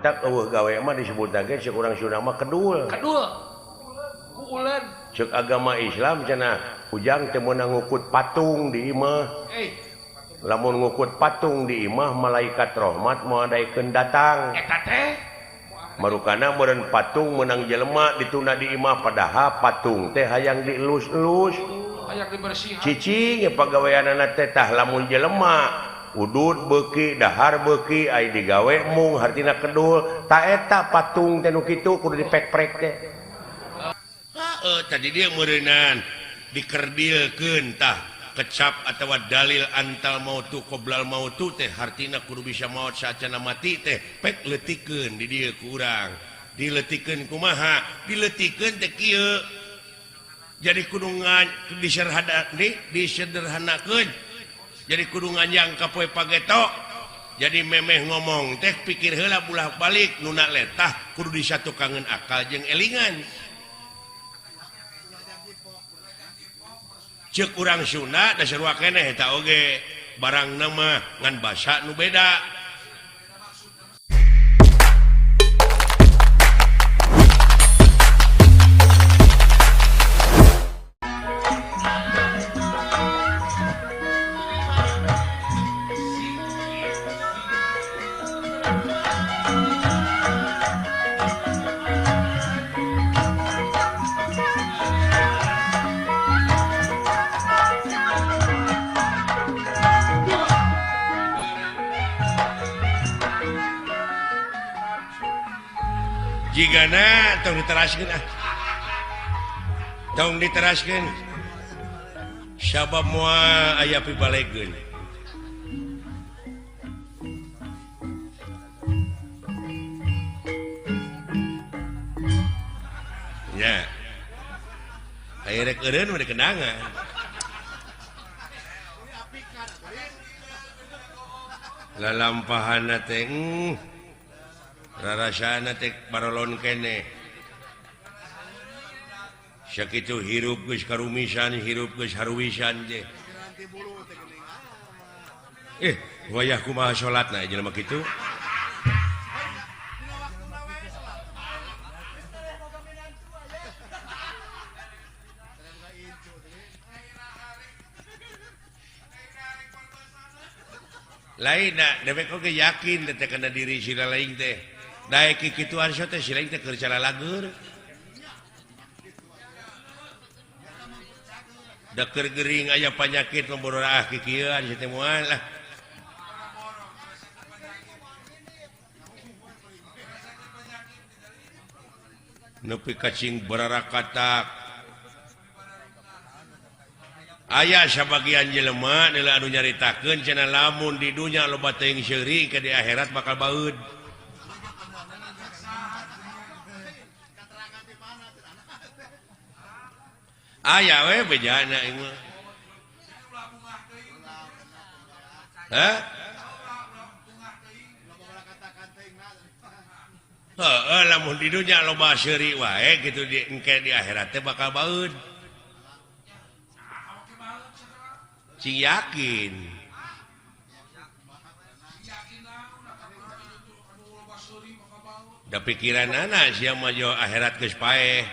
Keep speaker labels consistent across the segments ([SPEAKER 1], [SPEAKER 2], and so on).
[SPEAKER 1] Matak eueuh gawe mah disebut ge cek urang Sunda mah kedul.
[SPEAKER 2] Kedul. Ku uleun.
[SPEAKER 1] Cek agama Islam cenah ujang teu meunang ngukut patung di imah. Lamun ngukut patung di imah malaikat rahmat moal daekeun datang.
[SPEAKER 2] Eta teh
[SPEAKER 1] marukana meureun patung meunang jelema ditunda di imah padahal patung teh hayang dielus-elus.
[SPEAKER 2] Hayang dibersihan.
[SPEAKER 1] Cicing ge pagaweanana teh tah lamun jelema udud beuki dahar beuki ai digawe mung hartina kedul ta eta patung teh nu kitu kudu dipek-prek teh.
[SPEAKER 3] Heeh tadi dia meureunan dikerdilkeun tah kecap atawa dalil antal mautu qoblal mautu teh hartina kudu bisa maot saacana mati teh pek leutikeun di dieu ku urang. Dileutikeun kumaha? Dileutikeun teh kieu. Jadi kudu disederhanakeun. Jadi kudu nganjang ka poe pageto. Jadi memeh ngomong teh pikir heula bulah balik nu na letah kudu disatukangeun akal jeung elingan. Ceuk urang Sunda dasar wakeneh eta oge barang nama ngan basa nu beda. Jigana tong diteraskeun ah. Tong diteraskeun. Sabab moal aya pibalegeun. Nya. Aya rek eureun mah dikendangan. Lalampahanna teh rarasana teh barolon keneh. Sakitu hirup geus karumisan, hirup geus haruwisan teh. Wayah kumaha salatna jelema kitu? Lain da dewek oge yakin teh kana diri sila lain teh. Daek kikituan so teh sila teh keur calalagur. Da keur gering aya panyakit membororaah kikieuan si teh moal lah. Nepi kacing bararakatak. Aya sabagian jelema deuleu anu nyaritakeun cenah lamun di dunya loba teuing seuri ke di akhirat bakal baeud. Aya we bejana ieu mah. Hah? Heeh, lamun di dunya loba seuri wae kitu di engke di akhirat teh bakal baeud. Cing yakin. Da pikiranana sia mah jo akhirat geus paeh.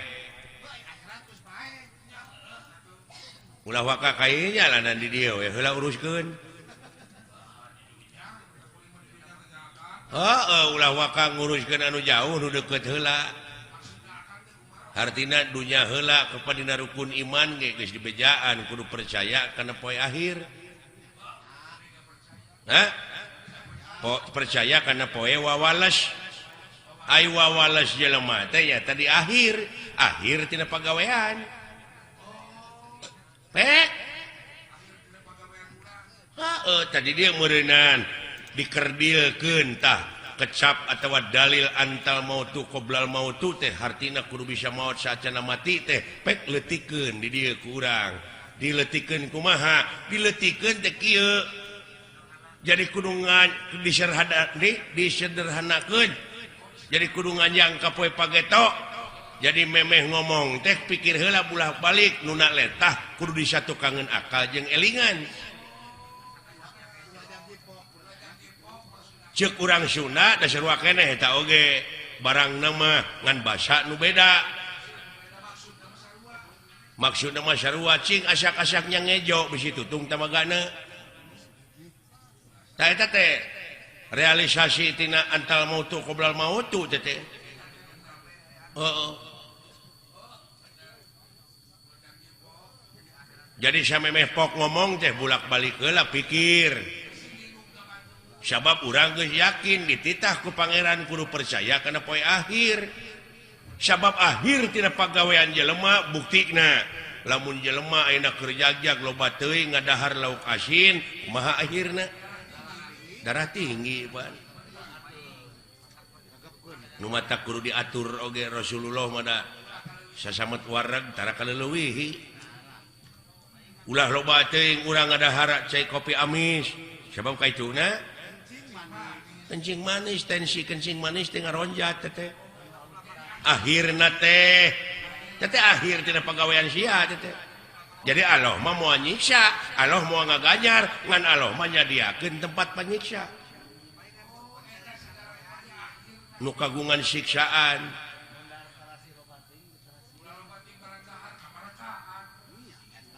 [SPEAKER 3] Ulah waka kainya lanan di dieu we heula uruskeun. Heeh, ulah waka nguruskeun anu jauh nu deukeut heula. Hartina dunya heula kepada dina rukun iman ge geus dibejaan kudu percaya kana poe akhir. Hah? Percaya kana poe wawales. Ai wawales jelema teh nya tadi akhir, akhir tina pagawean. Pek. Heeh, tadi dia meureunan dikerdilkeun tah kecap atawa dalil antal mautu qoblal mautu teh hartina kudu bisa maot saacana mati teh pek leutikeun di dieu ku urang. Dileutikeun kumaha? Dileutikeun teh kieu. Jadi kudu disederhanakeun. Jadi kudu nganjang ka poe pageto. Jadi memeh ngomong teh pikir heula bulah balik nu na letah kudu disatukangeun akal jeung elingan. Cek urang Sunda da sarua keneh eta oge barang nama ngan basa nu beda. Maksudna mah sarua cing asak-asaknya ngejo bisi tutung tamagana. Tah eta teh realisasi tina antal mautu qoblal mautu teh teh. Heeh. Jadi samemeh pok ngomong teh bulak-balik heula pikir. Sabab urang geus yakin dititah ku pangeran kudu percaya kana poe akhir. Sabab akhir tina pagawean jelema buktina lamun jelema ayeuna keur jagjag loba teuing ngadahar lauk asin kumaha akhirna? Darah tinggi pan. Nu mata kudu diatur oge Rasulullah mah da sasamet wareg tara kaleuwihi. Ulah loba teuing urang ngadahar cai kopi amis sabab kaituna kencing manis, tensi kencing manis teh ngaronjat teh. Akhirna teh teh akhir tina pagawean sia teh. Jadi Allah mah moal nyiksa, Allah moal ngaganjar, ngan Allah mah nyadiakeun tempat panyiksa. Nu kagungan siksaan.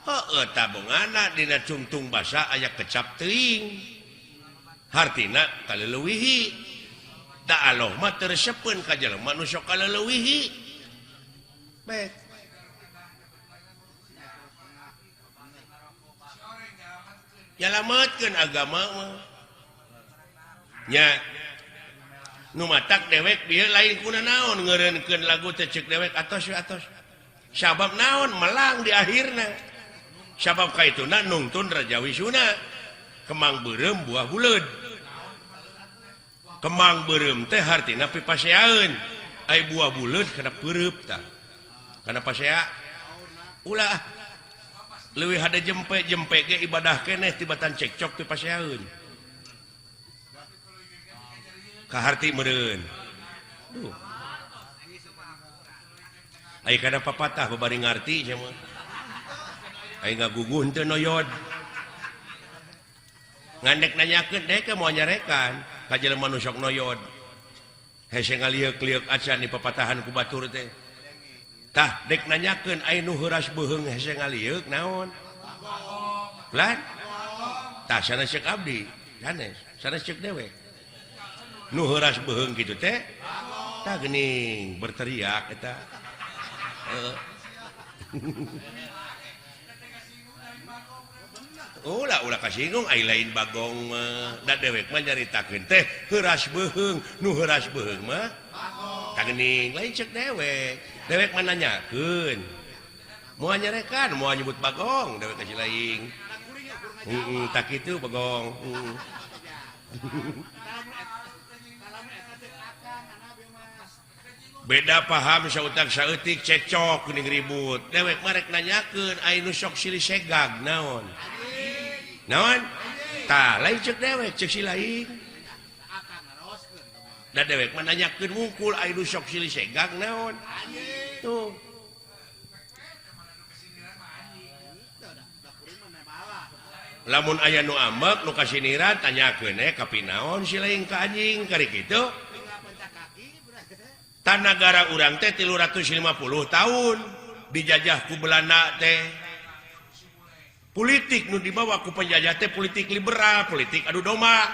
[SPEAKER 3] Heueuh tabungana dina cungtung basa aya kecap teuing. Hartina kaleuwihi. Da Allah mah teu resepeun ka jelema nu sok kaleuwihi. Baik. Nyalametkeun agama mah. Nya nu matak dewek bieu lain kuna naon ngeureunkeun lagu teh ceuk dewek atos we atos. Sabab naon melang di akhirna. Sabab kaituna nungtun Raja Wisuna. Kemang beureum buah buleud. Kemang beureum teh hartina pipaseaeun. Ai buah buleud kana peureub tah. Kana pasea ulah leuwih hade jempe-jempe ge ibadah keneh tibatan cekcok pipaseaeun. Kaharti meureun. Duh. Ai kana papatah babari ngarti sia mah. Ai ngaguguh teu noyod. Ngandek nanyakeun dek moal nyarekan ka jelema nu sok noyod. Hese ngalieuk-lieuk acan di papatahan ku batur teh. Tah dek nanyakeun ai nu heuras beuheung hese ngalieuk naon? Lan? Tah sanes ceuk abdi, sanes, sanes ceuk dewek. Nu heuras beuheung kitu teh tah geuning berteriak eta. Ulah ulah kasinggung ai lain bagong mah. Da dewek mah nyaritakeun teh heuras beuheung, nu heuras beuheung mah tah geuning lain ceuk dewek. Dewek mah nanyakeun. Moal nyarekan, moal nyebut bagong, dewek ka si lain. Heeh, tah kitu bagong. Beda paham sautak saeutik cekcok geuning ribut. Dewek mah rek nanyakeun ai nu sok silih segag naon? Naon? Tah lain ceuk dewek, ceuk si lain. Da dewek mah nanyakeun wungkul ai nu sok silih segag naon? Tuh. Lamun aya nu ambek nu kasiniran tanyakeun kapinaon si lain ka anjing kari kitu. Tanagara urang teh 350 tahun dijajah ku Belanda teh. Politik nu dibawa ku penjajah teh politik liberal, politik adu domba.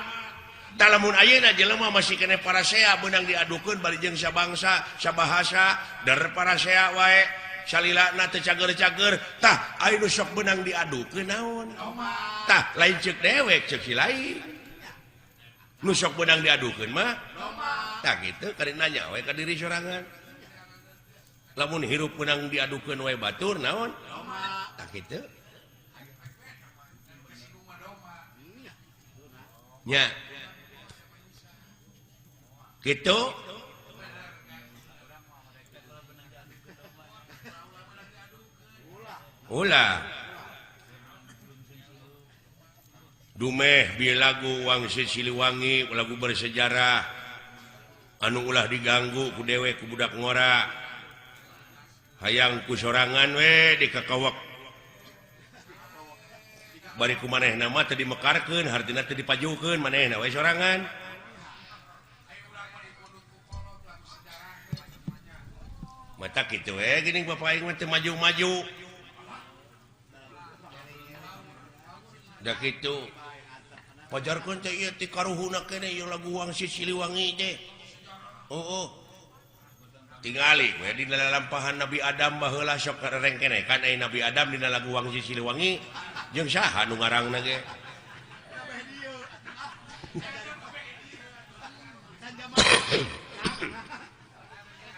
[SPEAKER 3] Tah lamun ayeuna jelema masih keneh parasea beunang diadukeun bari jeung sabangsa, sabahasa, der parasea wae, salilana teu cager-cager. Tah aya nu sok beunang diadukeun naon? Tah lain ceuk dewek, ceuk si lain. Nu sok beunang diadukeun mah tah kitu kari nanya we ka diri sorangan. Lamun hirup beunang diadukeun wae batur naon? Tah kitu. Nya. Kitu. Ulah. Dumeh bi lagu Wangsit Siliwangi, lagu bersejarah. Anu ulah diganggu ku dewek ku budak ngora. Hayang ku sorangan we dikakawak. Bari ku manehna mah teu dimekarkeun, hartina teu dipajukeun, manehna we sorangan. Mata kitu we geuning bapak aing mah teu maju-maju. Da kitu. Pajarkeun teh ieu ti karuhuna keneh ieu lagu Wangsit Siliwangi teh. Oh. Tingali we dina lalampahan Nabi Adam baheula sok rengkene kan aya Nabi Adam dina lagu Wangsit Siliwangi jeung saha nu ngarangna ge.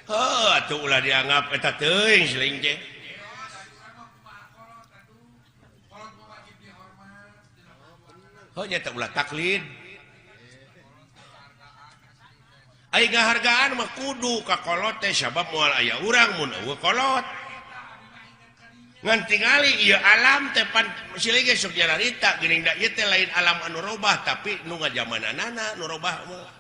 [SPEAKER 3] Heuh atuh ulah dianggap eta teuing siling teh. Heuh nya teh ulah taklid. Ai ngahargaan mah kudu ka kolot teh sabab moal aya urang mun eueuh kolot. Ngan tingali ieu alam teh pan siling ge sok nyararita geuning da ieu teh lain alam anu robah tapi nu ngajamananana nu robah mah.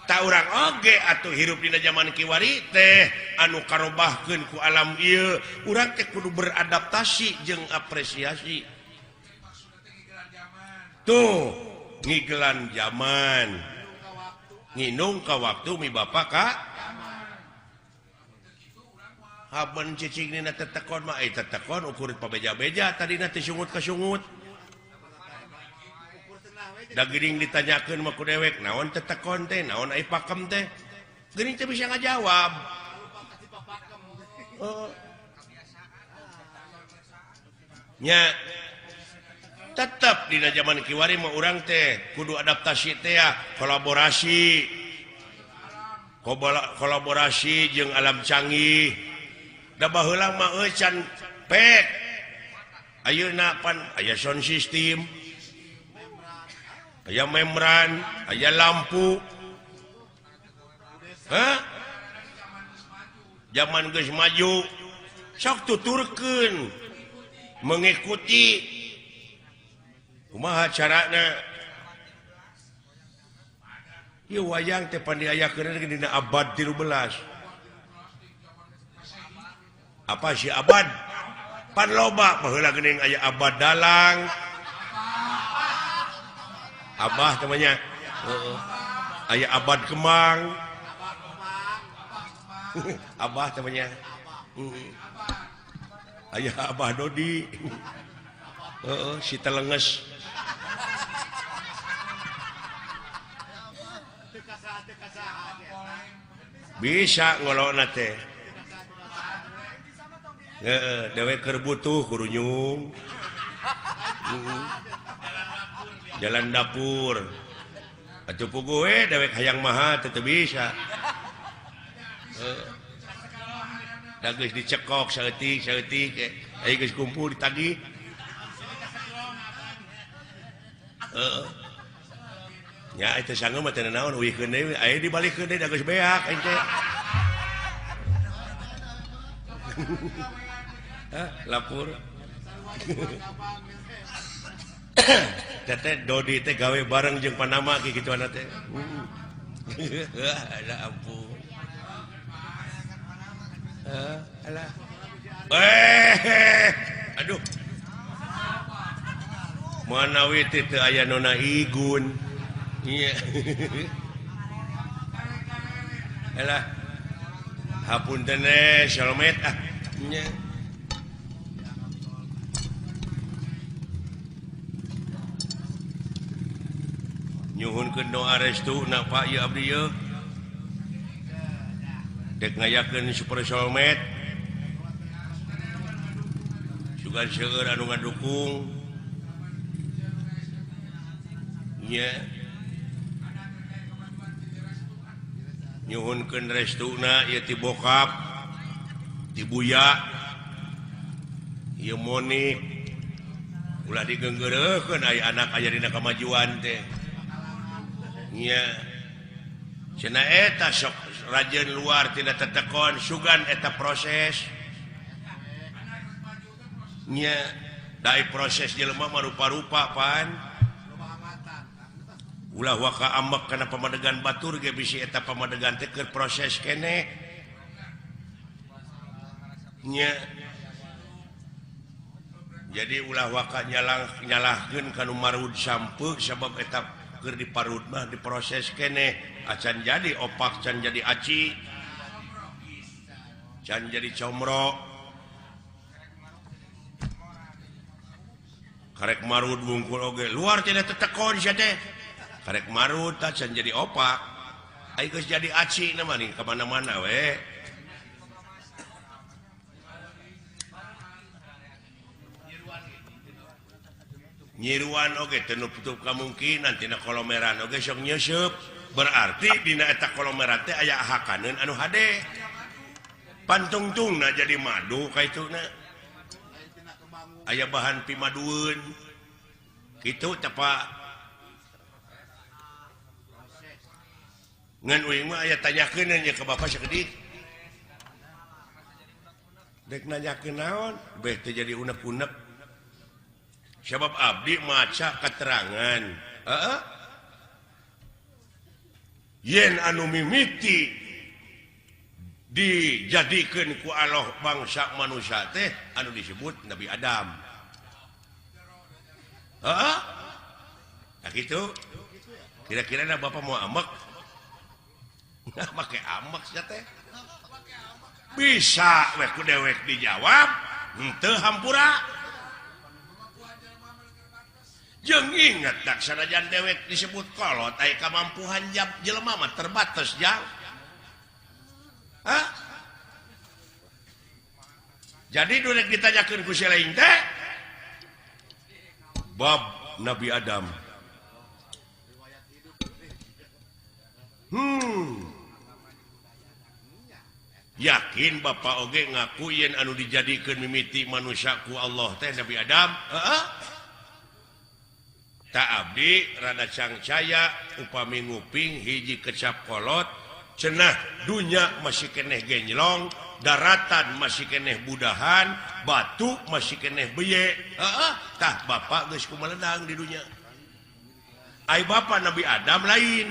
[SPEAKER 3] Tak urang oge atuh hirup dina zaman kiwari teh anu karobahkeun ku alam ieu urang teh kudu beradaptasi jeung apresiasi. Tuh ngigelan zaman nginung ka waktu mi bapa ka haben cicing dina tetekon mah ai tetekon ukur pabeja-beja tadina teh sungut ka sungut. Da geuning ditanyakeun mah ku dewek naon tetekon teh naon ai pakem teh geuning teh bisa ngajawab. Oh. Nya tetep dina zaman kiwari mah urang teh kudu adaptasi teh ya, kolaborasi. Kolaborasi jeung alam canggih. Da baheula mah euy can pek. Ayeuna pan aya sound system. Aya membran, aya lampu. Hah? Zaman geus maju, sok tuturkeun mengikuti kumaha carana. Ieu wayang teh pan diayakeun dina abad 13. Apa sih abad? Pan loba baheula geuning aya abad dalang. Abah temannya, ayah abad kemang, abah temannya, ayah abah Dodi, si telenges, bisa ngolokna teh, dewek keur butuh kurunyung. Jalan dapur atuh puguh we dewek hayang maha teu bisa. Da geus dicekok saeutik saeutik aya geus kumpul ditagih. Heeh. Nya eta sanggeum mah teu naon uihkeun deui aya dibalikeun deui da geus beak aing teh. Hah, lapur. Teteh Dodi teh gawe bareng jeung Panama ki kitu ana teh. Alah ampun. Alah. Aduh. Manawi teh teu aya nona Igun. Iya. Alah. Hapunten Salomet ah. Nya. Nyuhunkeun doa restu na Pak ieu abdi ieu. Dek ngayakeun Super Solmet. Sugan seueur anu ngadukung. Nya. Nyuhunkeun restuna ieu ti bokap, ti buya, ieu Monik. Ulah digeunggeureuhkeun aya anak aya dina kamajuan teh. Nya cenah eta sok rajeun luar tidak tetekon sugan eta proses. Nya dai proses jelema mah rupa-rupa pan. Ulah waka ambek kana pamadegan batur ge bisi eta pamadegan teh keur proses keneh. Nya jadi ulah waka nyalahkeun ka nu marud sampeu sabab eta keur diparud mah diproses keneh acan jadi opak can jadi aci. Can jadi comro. Karek marud wungkul oge luar tidak tetekon sia teh. Karek marud tah can jadi opak. Ai geus jadi aci na mah ka mana-mana we. Nyiruan oge teu nutup kamungkinan tina kolomeran oge sok nyeuseub. Berarti dina eta kolomeran teh aya hakaneun anu hade. Pantungtungna jadi madu kaituna. Aya bahan pimadueun. Kitu teh Pak. Ngan uing mah aya tanyakeun nya ka bapak sakedik. Dek nanyakeun naon? Beh teu jadi unek-unek. Sebab abdi maca keterangan. Heeh. Yen anu mimiti dijadikeun ku Allah bangsa manusia teh anu disebut Nabi Adam. Heeh. Nah kitu. Kira-kira na bapak mau amek? Nah make amek sia teh. Bisa we ku dewek dijawab, henteu hampura. Jeung inget tak sanajan dewek disebut kolot aya kamampuhan jelema mah terbatas jang. Hah? Jadi durek ditanyakeun ku si lain teh bab Nabi Adam. Yakin bapak oge ngaku yen anu dijadikeun mimiti manusia ku Allah teh Nabi Adam? Heeh. Tak abdi rada cangcaya upami nguping hiji kecap kolot cenah dunya masih keneh genjlong daratan masih keneh budahan batu masih keneh beye. Heeh, tah bapak geus kumaledang di dunya. Ai bapak Nabi Adam lain.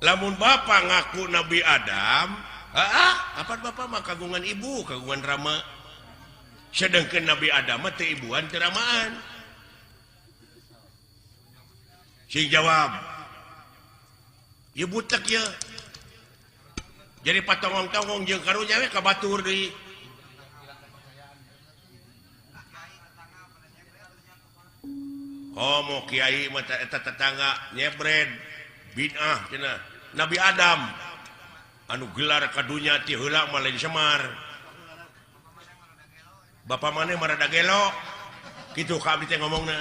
[SPEAKER 3] Lamun bapak ngaku Nabi Adam, apa bapak mah kagungan ibu, kagungan rama. Sedangkan Nabi Adam mah teu ibuan teu ramaan. Sing jawab. Ieu butek ye. Jadi patongong-tongong jeung karunya we ka batur deui. Komo kiai mah eta tetangga nyebred bid'ah cenah. Nabi Adam anu gelar ka dunya ti heula mah lain Semar. Bapak maneh mah rada gelo. Kitu ka abdi teh ngomongna.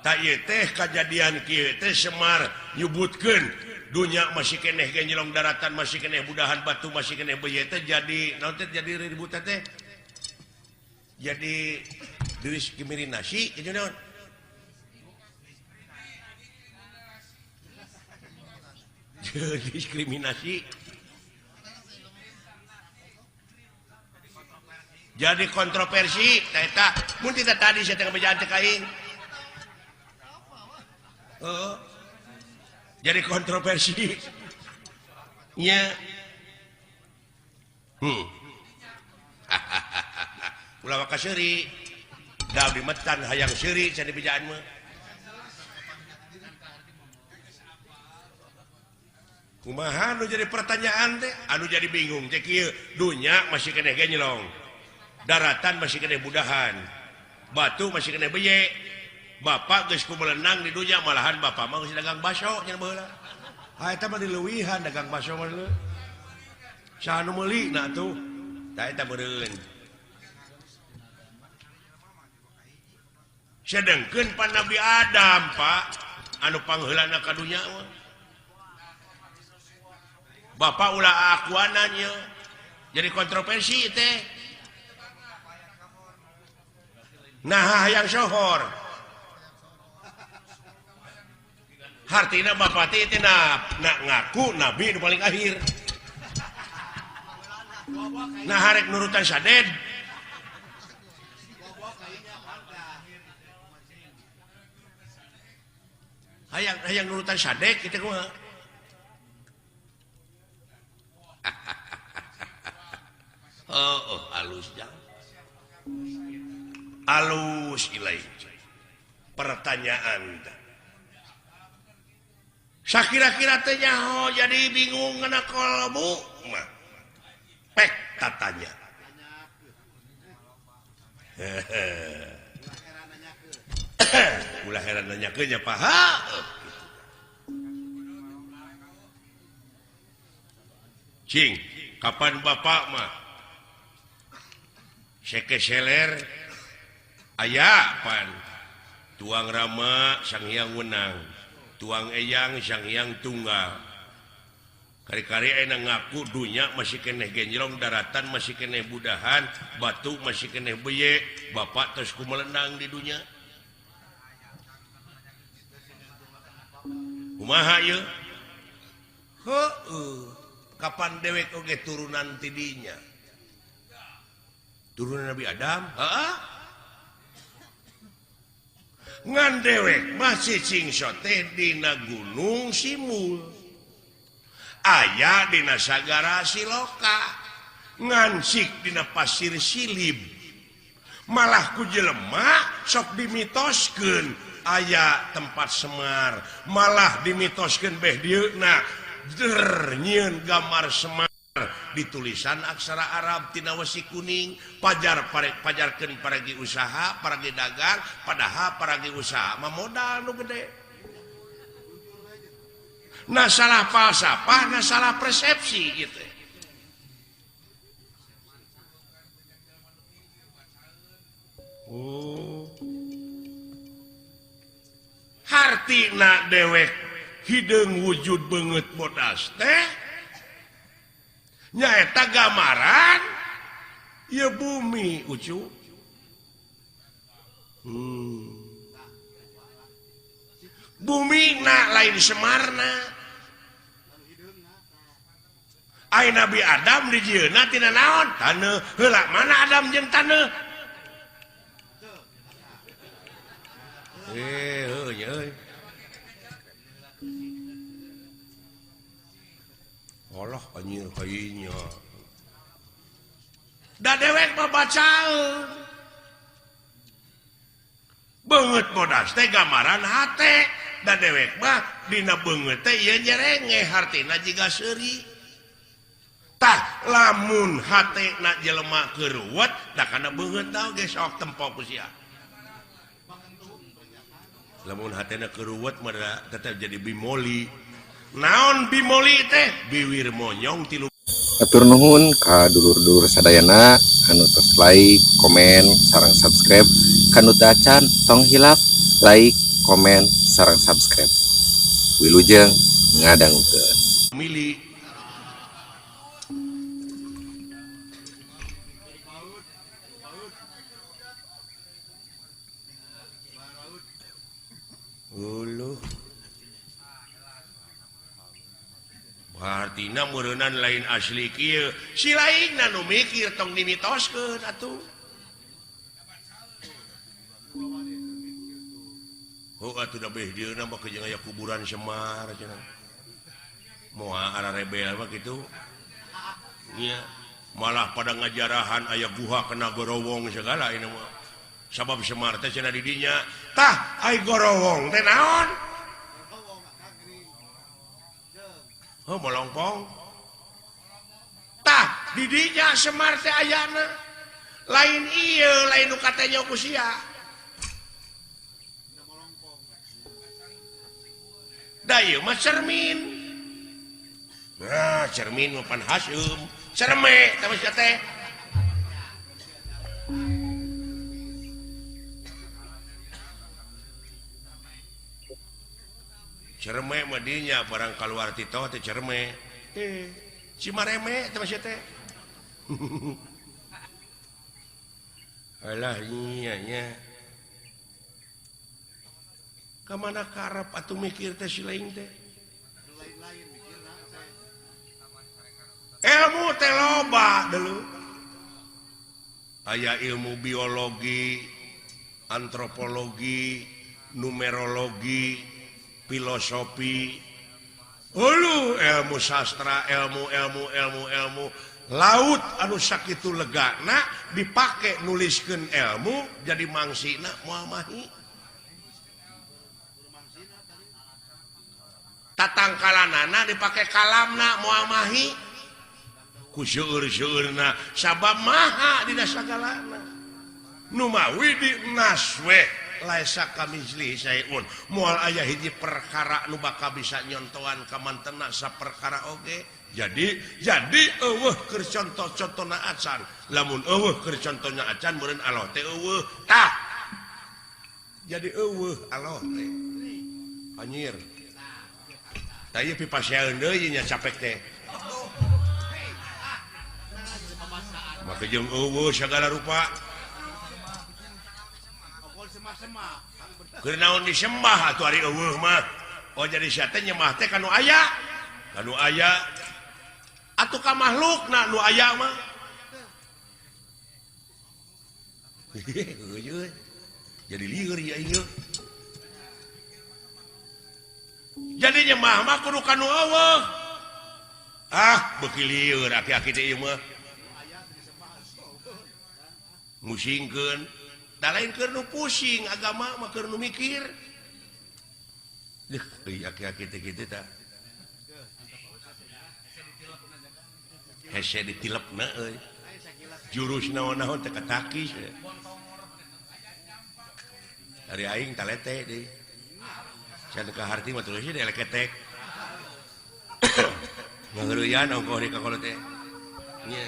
[SPEAKER 3] Tak ieu teh kajadian kieu teh Semar nyebutkeun dunya masih keneh genjelong daratan masih keneh budahan batu masih keneh beuye teh jadi naon teh jadi ribut teh. Jadi diskriminasi kitu naon? Diskriminasi jadi kontroversi eta mun tidak tadi saya teh bejaan teh aing. Heeh. Jadi kontroversi nya. Ulah waka seuri da abdi metan hayang seuri cenah bejaan mah. Kumaha nu jadi pertanyaan teh anu jadi bingung teh kieu dunya masih keneh genjlong daratan masih keneh budahan batu masih keneh beye bapak geus kumelenang di dunya malahan bapak mah geus dagang baso nya baheula ha eta mah dileuwihan dagang baso mah leuh saha nu meuli na atuh tah eta meureun sedengkeun pan Nabi Adam Pak anu pangheulana ka dunya mah. Bapak ulah akuanannya jadi kontroversi teh. Nah hayang sohor hartina bapak teh nak ngaku nabi nu paling akhir. Nah harek nurutan saded. Hayang hayang nurutan sadek kitu kumaha. Oh, halus jang. Alus ilai pertanyaan sakira-kira teh nyaho jadi bingung ngena kolbu mah pek tatanya. Ulah heran nanyakeun nya paha. Cing, kapan bapak mah sekeseler aya pan tuang Rama Sang Hyang Wenang, tuang Eyang Sang Hyang Tunggal. Kari-kari ayeuna ngaku dunya masih keneh genjrong, daratan masih keneh budahan, batu masih keneh beye, bapak terus kumelendang di dunya. Kumaha ieu? Heueuh, kapan dewek oge turunan ti dinya? Turunan Nabi Adam? Heeh. Ngan dewek masih cingso teh dina gunung Simul. Aya dina sagara Siloka, ngansik dina pasir Silib. Malah ku jelema sok dimitoskeun aya tempat Semar, malah dimitoskeun beh dieuna der nyieun gambar Semar ditulisan aksara Arab tina wesi kuning, pajar pajarkeun paragi usaha, paragi dagang, padahal paragi usaha mah modal nu gede. Nah salah falsafah, nah salah persepsi gitu. Oh. Hartina dewek hideung wujud beungeut bodas teh nyaeta gambaran ieu bumi ucu. Bumi na lain Semarna. Ai Nabi Adam dijieunna tina naon? Taneuh. Heula mana Adam jeung taneuh? Heuh nya euy. Allah anjir kayunya. Da dewek mah bacaeun. Beungeut bodas teh gambaran hate. Da dewek mah dina beungeut teh ieu nyerenge hartina jiga seuri. Tah lamun hatena jelema keuruwet da kana beungeut oge sok tempo ku sia. Lamun hatena keuruwet mah tetep jadi bimoli. Naon bimoli teh? Biwir monyong tilu.
[SPEAKER 4] Atur nuhun ka dulur-dulur sadayana anu tos like, komen, sareng subscribe. Kanu teu acan tong hilap like, komen, sareng subscribe. Wilujeng ngadangukeun.
[SPEAKER 3] Mili. Uluh. Hartina meureunnan lain asli kieu. Si lainna nu mikir tong dimitoskeun atuh. Oh atuh da beh dieuna mah jeung aya kuburan Semar cenah. Moal ararebel mah kitu. Nya malah pada ngajarahan aya guha kena gorowong segala ini mah. Sabab Semar teh cenah di dinya. Tah ai gorowong teh naon? Oh molongpong. Tah di dinya Semar teh ayana. Lain ieu lain nu katanya ku sia. Da ieu mah cermin. Nah, cermin mah pan haseum. Cerme teh mah sia teh. Cerme mah dinya barang kaluar ti teh cerme. Cimareme teh mah sia teh. Alah nya nya. Ka mana karep atuh mikir teh si lain teh. Ilmu teh loba deuleu. Aya ilmu biologi, antropologi, numerologi, filosofi, hulu ilmu sastra, ilmu ilmu ilmu ilmu. Laut anu sakitu legana dipake nuliskeun ilmu jadi mangsina moal mahi. Tatangkalanana dipake kalamna moal mahi. Ku seueur-seueurna sabab maha dina sagalana. Nu mawi di naswe laisa kamitslihi syai'un. Moal aya hiji perkara nu bakal bisa nyontoan ka mantena saperkara oge. Jadi eueuh keur contoh-contona acan. Lamun eueuh keur contohna acan meureun Allah teh eueuh. Tah. Jadi eueuh Allah teh. Anjir. Tah ieu pipasean deui nya capek teh. Maka jeung eueuh sagala rupa. Keur naon disembah atuh ari eueuh mah. Oh jadi sia teh nyembah teh ka nu aya. Ka nu aya. Atuh ka makhlukna nu aya mah. Jadi lieur ya ieu. Jadi nyembah mah kudu ka nu eueuh. Ah, beuki lieur aki-aki teh ieu mah. Musingkeun. Da lain keur nu pusing agama mah keur nu mikir. Deuh, euy aki-aki teh kitu tah. Hese ditilepna euy. Jurus naon-naon teh katakis. Ari aing talete deui. Can ka harti mah terus deui leketek. Ngaheureuyan ongkoh di ka kolot teh. Nya.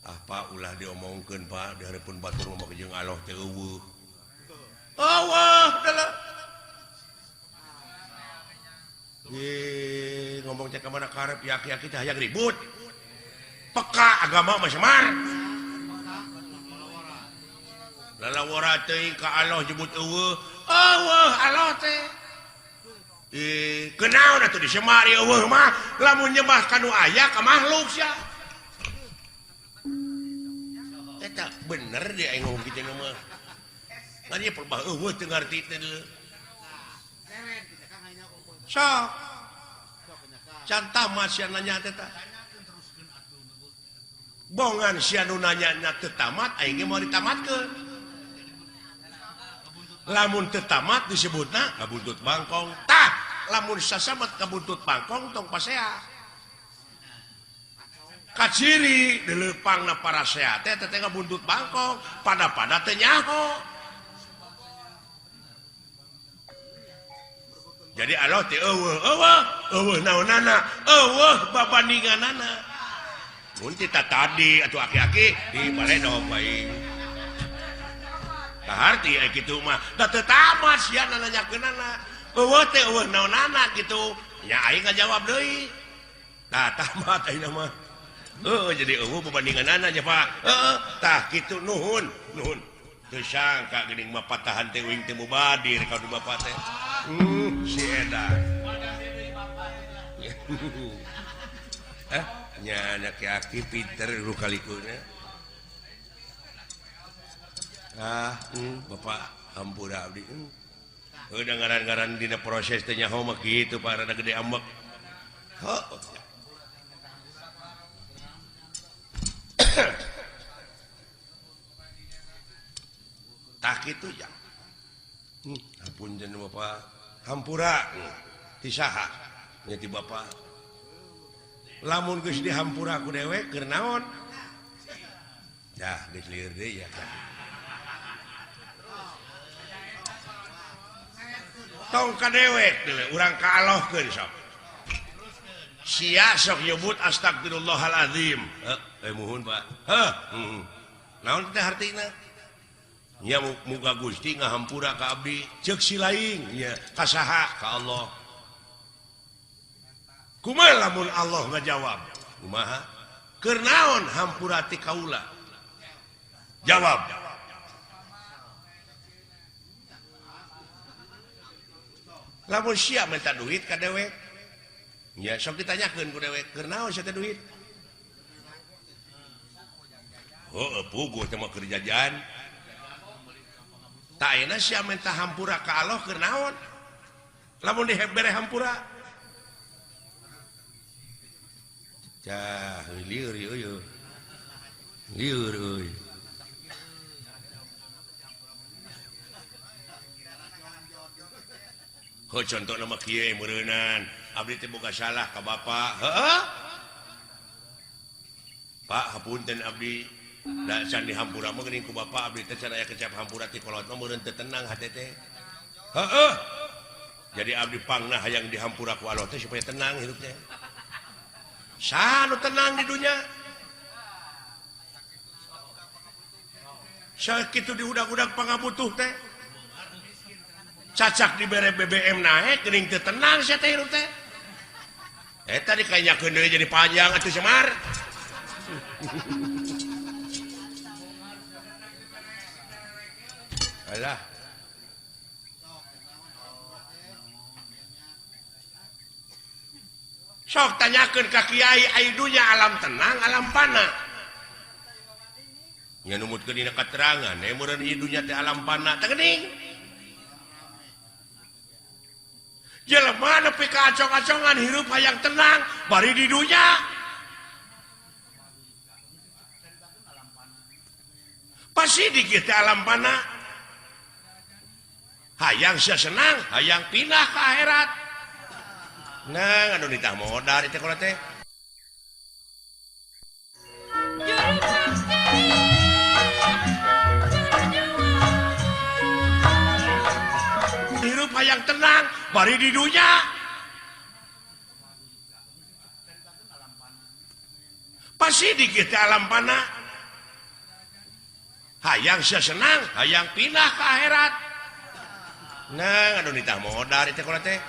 [SPEAKER 3] Ah Pak ulah diomongkeun Pak di hareupeun batur mah jeung Allah teh eueuh. Allah dalah. Ngomong teh ka mana karep ya-aki teh hayang ribut. Peka agama mah semar. Lalawara teuing ka Allah jebut eueuh. Eueuh Allah teh. Kunaon atuh disemar eueuh mah lamun nyembah ka nu aya ka makhluk sia. Eta bener dia aing ngomong kitu mah. Ngan ieu perbah eueuh teu ngarti teh deuleu. Sok. Can tamat sia nanya teh tah. Bongan sia nu nanya teu tamat aing ge moal ditamatkeun. Lamun teu tamat disebutna kabuntut bangkong. Tah, lamun sasamet kabuntut bangkong tong pasea. Kaciri dileupangna parasea teh teh kabuntut bangkong, pada-pada teu nyaho. Jadi Allah teh eueuh eueuh eueuh naonana eueuh babandinganana. Mun teh tadi atuh aki-aki di baledog bae. Tah harti aya kitu mah da teu tamat sia nanyakeunana. Eueuh teh eueuh naonana kitu. Nya aing ngajawab deui. Tah tamat ayeuna mah. Heuh jadi eueuh babandinganana nya Pak. Heuh tah kitu nuhun nuhun. Teu sangka geuning mah patahan teh uing teh mubadir ka du bapak teh. Si edan. Nya aki-aki pinter lu kalikuna. Ah, bapak hampura abdi. Udah ngaran-ngaran dina proses teh nyaho mah kitu Pak rada gede ambek. Heuh. Tah kitu ya. Ampun jeneng bapak. Hampura ti saha nya ti bapak. Lamun geus dihampura ku dewek keur naon? Dah geus lieur deui ya. Tong ka dewek deui urang ka Allahkeun sok. Sia sok nyebut astagfirullahalazim. Heuh, muhun Pak. Heuh, naon teh hartina? Nya muga Gusti ngahampura ka abdi ceuk si laing nya ka saha ka Allah. Kumaha lamun Allah ngajawab? Kumaha? Keur naon hampura ti kaula? Jawab. Lamun sia minta duit ka dewek nya sok ditanyakeun ku dewek keur naon sia teh duit? Heuh puguh teh mah keur jajan. Tak ayeuna sia minta hampura ka Allah keur naon? Lamun dibere hampura. Cah, lieur euy. Lieur euy. Heuh contohna mah kieu meureunan, abdi teh boga salah ka bapa. Heuh. Pak, hapunten abdi. Da can dihampura mah geuning ku bapa abdi teh can aya kecap hampura ti kolot mah meureun teu tenang hate teh. Heueuh. Jadi abdi pangna hayang dihampura ku Allah teh supaya tenang hidup teh. Saha nu tenang di dunya? Sakitu diudag-udag pangabutuh teh. Cacak dibere BBM naek geuning teu tenang sia teh hirup teh. Eta dikanyakeun deui jadi panjang atuh Semar. Alah. Sok tanyakeun ka kiai ai dunya alam tenang alam pana. Nya numutkeun dina katerangan meureun ieu dunya teh alam pana teh geuning. Jelema nepi ka acong-acongan hirup hayang tenang bari di dunya. Pasti dikit teh alam pana. Hayang sia senang, hayang pindah ke akhirat. Nah, anu ditah modar itu kalau teh. Hirup hayang tenang, bari di dunya. Pasti dikit teh alam pana. Hayang sia senang, hayang pindah ke akhirat. Nah, anu ditah modar itu kalau teh.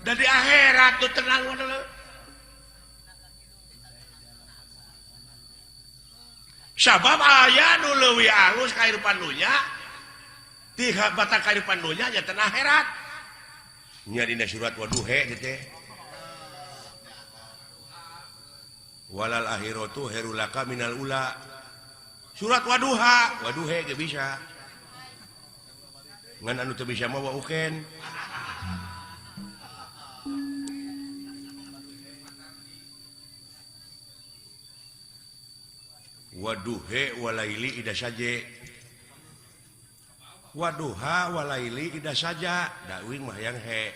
[SPEAKER 3] Dan di akhirat tuh tenang dulu. Sabab aya nu leuwih alus kahirupan dunya, ti batang kahirupan dunya nya tenang akhirat. Nya dina surat waduhe teh teh. Walal akhiratu khairul laka minal ula. Surat waduha, waduhe ge bisa. Ngan anu teu bisa mah wauken. Waduhe walaili ida saje. Waduha walaili ida saja. Da uing mah hayang he.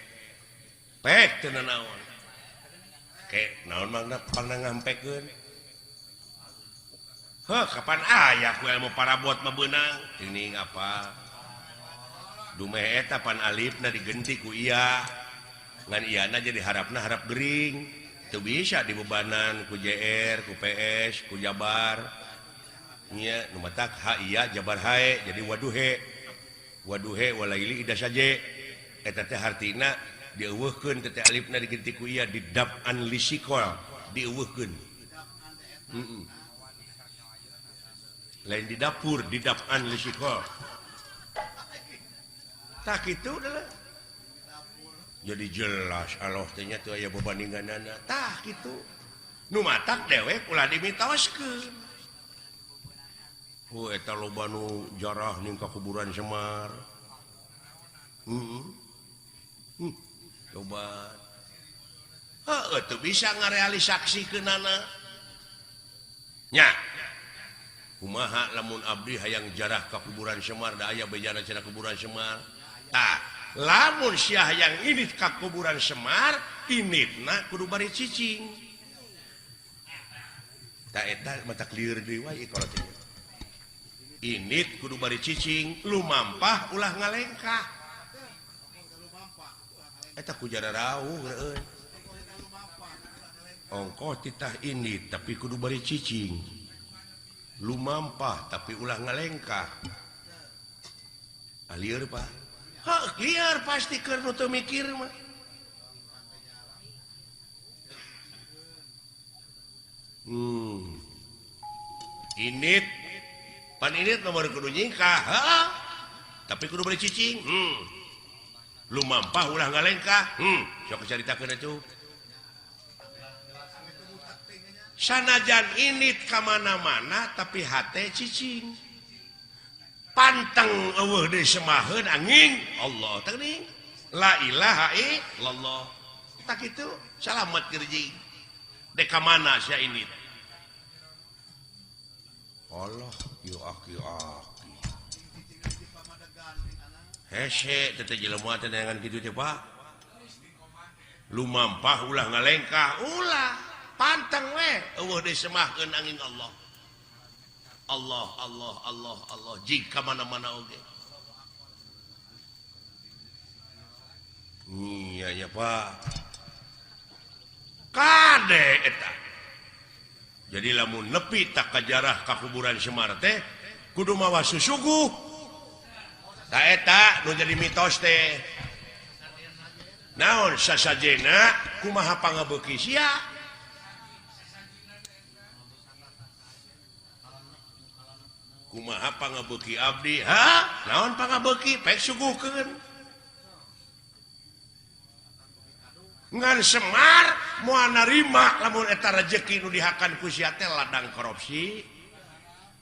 [SPEAKER 3] Pek teu nanaon. Ke naon mangna pangna ngampekeun. Heh, kapan aya ku ilmu parabot mah beunang? Teuing apa? Dumeh eta pan alifna digenti ku iya. Ngan iyana jadi harapna harap gering. Teu bisa dibebanan ku JR, ku PS, ku Jabar. Nya nu matak ha iya Jabar hae jadi waduhe. Waduhe walaili ida saje. Eta teh hartina dieuweuhkeun teh alifna digenti ku iya didab'an lisikol, dieuweuhkeun. Heeh. Lain di dapur didap'an lisikol. Tak itu adalah. Jadi jelas Allah teh nya teu aya bebandinganana. Tah kitu. Nu matak dewek ulah dimitoskeun. Hu eta loba nu jarah ning ka kuburan Semar. Heeh. Coba. Heuh teu bisa ngarealisaksikeunana. Nya. Kumaha lamun abdi hayang jarah ka kuburan Semar da aya bejana cenah kuburan Semar. Tah, lamun sia hayang indit ka kuburan Semar, inditna kudu bari cicing. Tah eta matak lieur deui wae kalau teh. Indit kudu bari cicing, lumampah ulah ngalengkah. Eta ku jararauh euy. Ongkoh titah indit tapi kudu bari cicing. Lumampah tapi ulah ngalengkah. Lieur Pak. Heuh, lieur pasti keur nu teu mikir mah. Init pan init nomor kudu nyingkah, heeh. Tapi kudu bari cicing. Lumampah ulah ngalengkah. Sok caritakeun atuh. Sanajan init ka mana-mana tapi hate cicing. Panteng eueuh deui semaheun angin Allah teh geuning. La ilaha illallah. Tak kitu salamet gerjing. Dek ka mana sia init? Allah yu aki aki. Hese teh jelema teh neangan kitu teh Pak. Lumampah ulah ngalengkah ulah. Panteng we eueuh deui semahkeun angin Allah. Allah Allah Allah Allah jika mana-mana oge. Iya ya Pak. Kade eta. Jadi lamun nepi tak kajarah ka kuburan Semar teh kudu mawa susuguh. Ta eta nu jadi mitos teh. Naon sasajena kumaha pangabeuki sia? Kumaha pangabeuki abdi? Ha? Naon pangabeuki? Pek suguhkeun. Ngan Semar moal narima lamun eta rejeki nu dihakan ku sia teh ladang korupsi,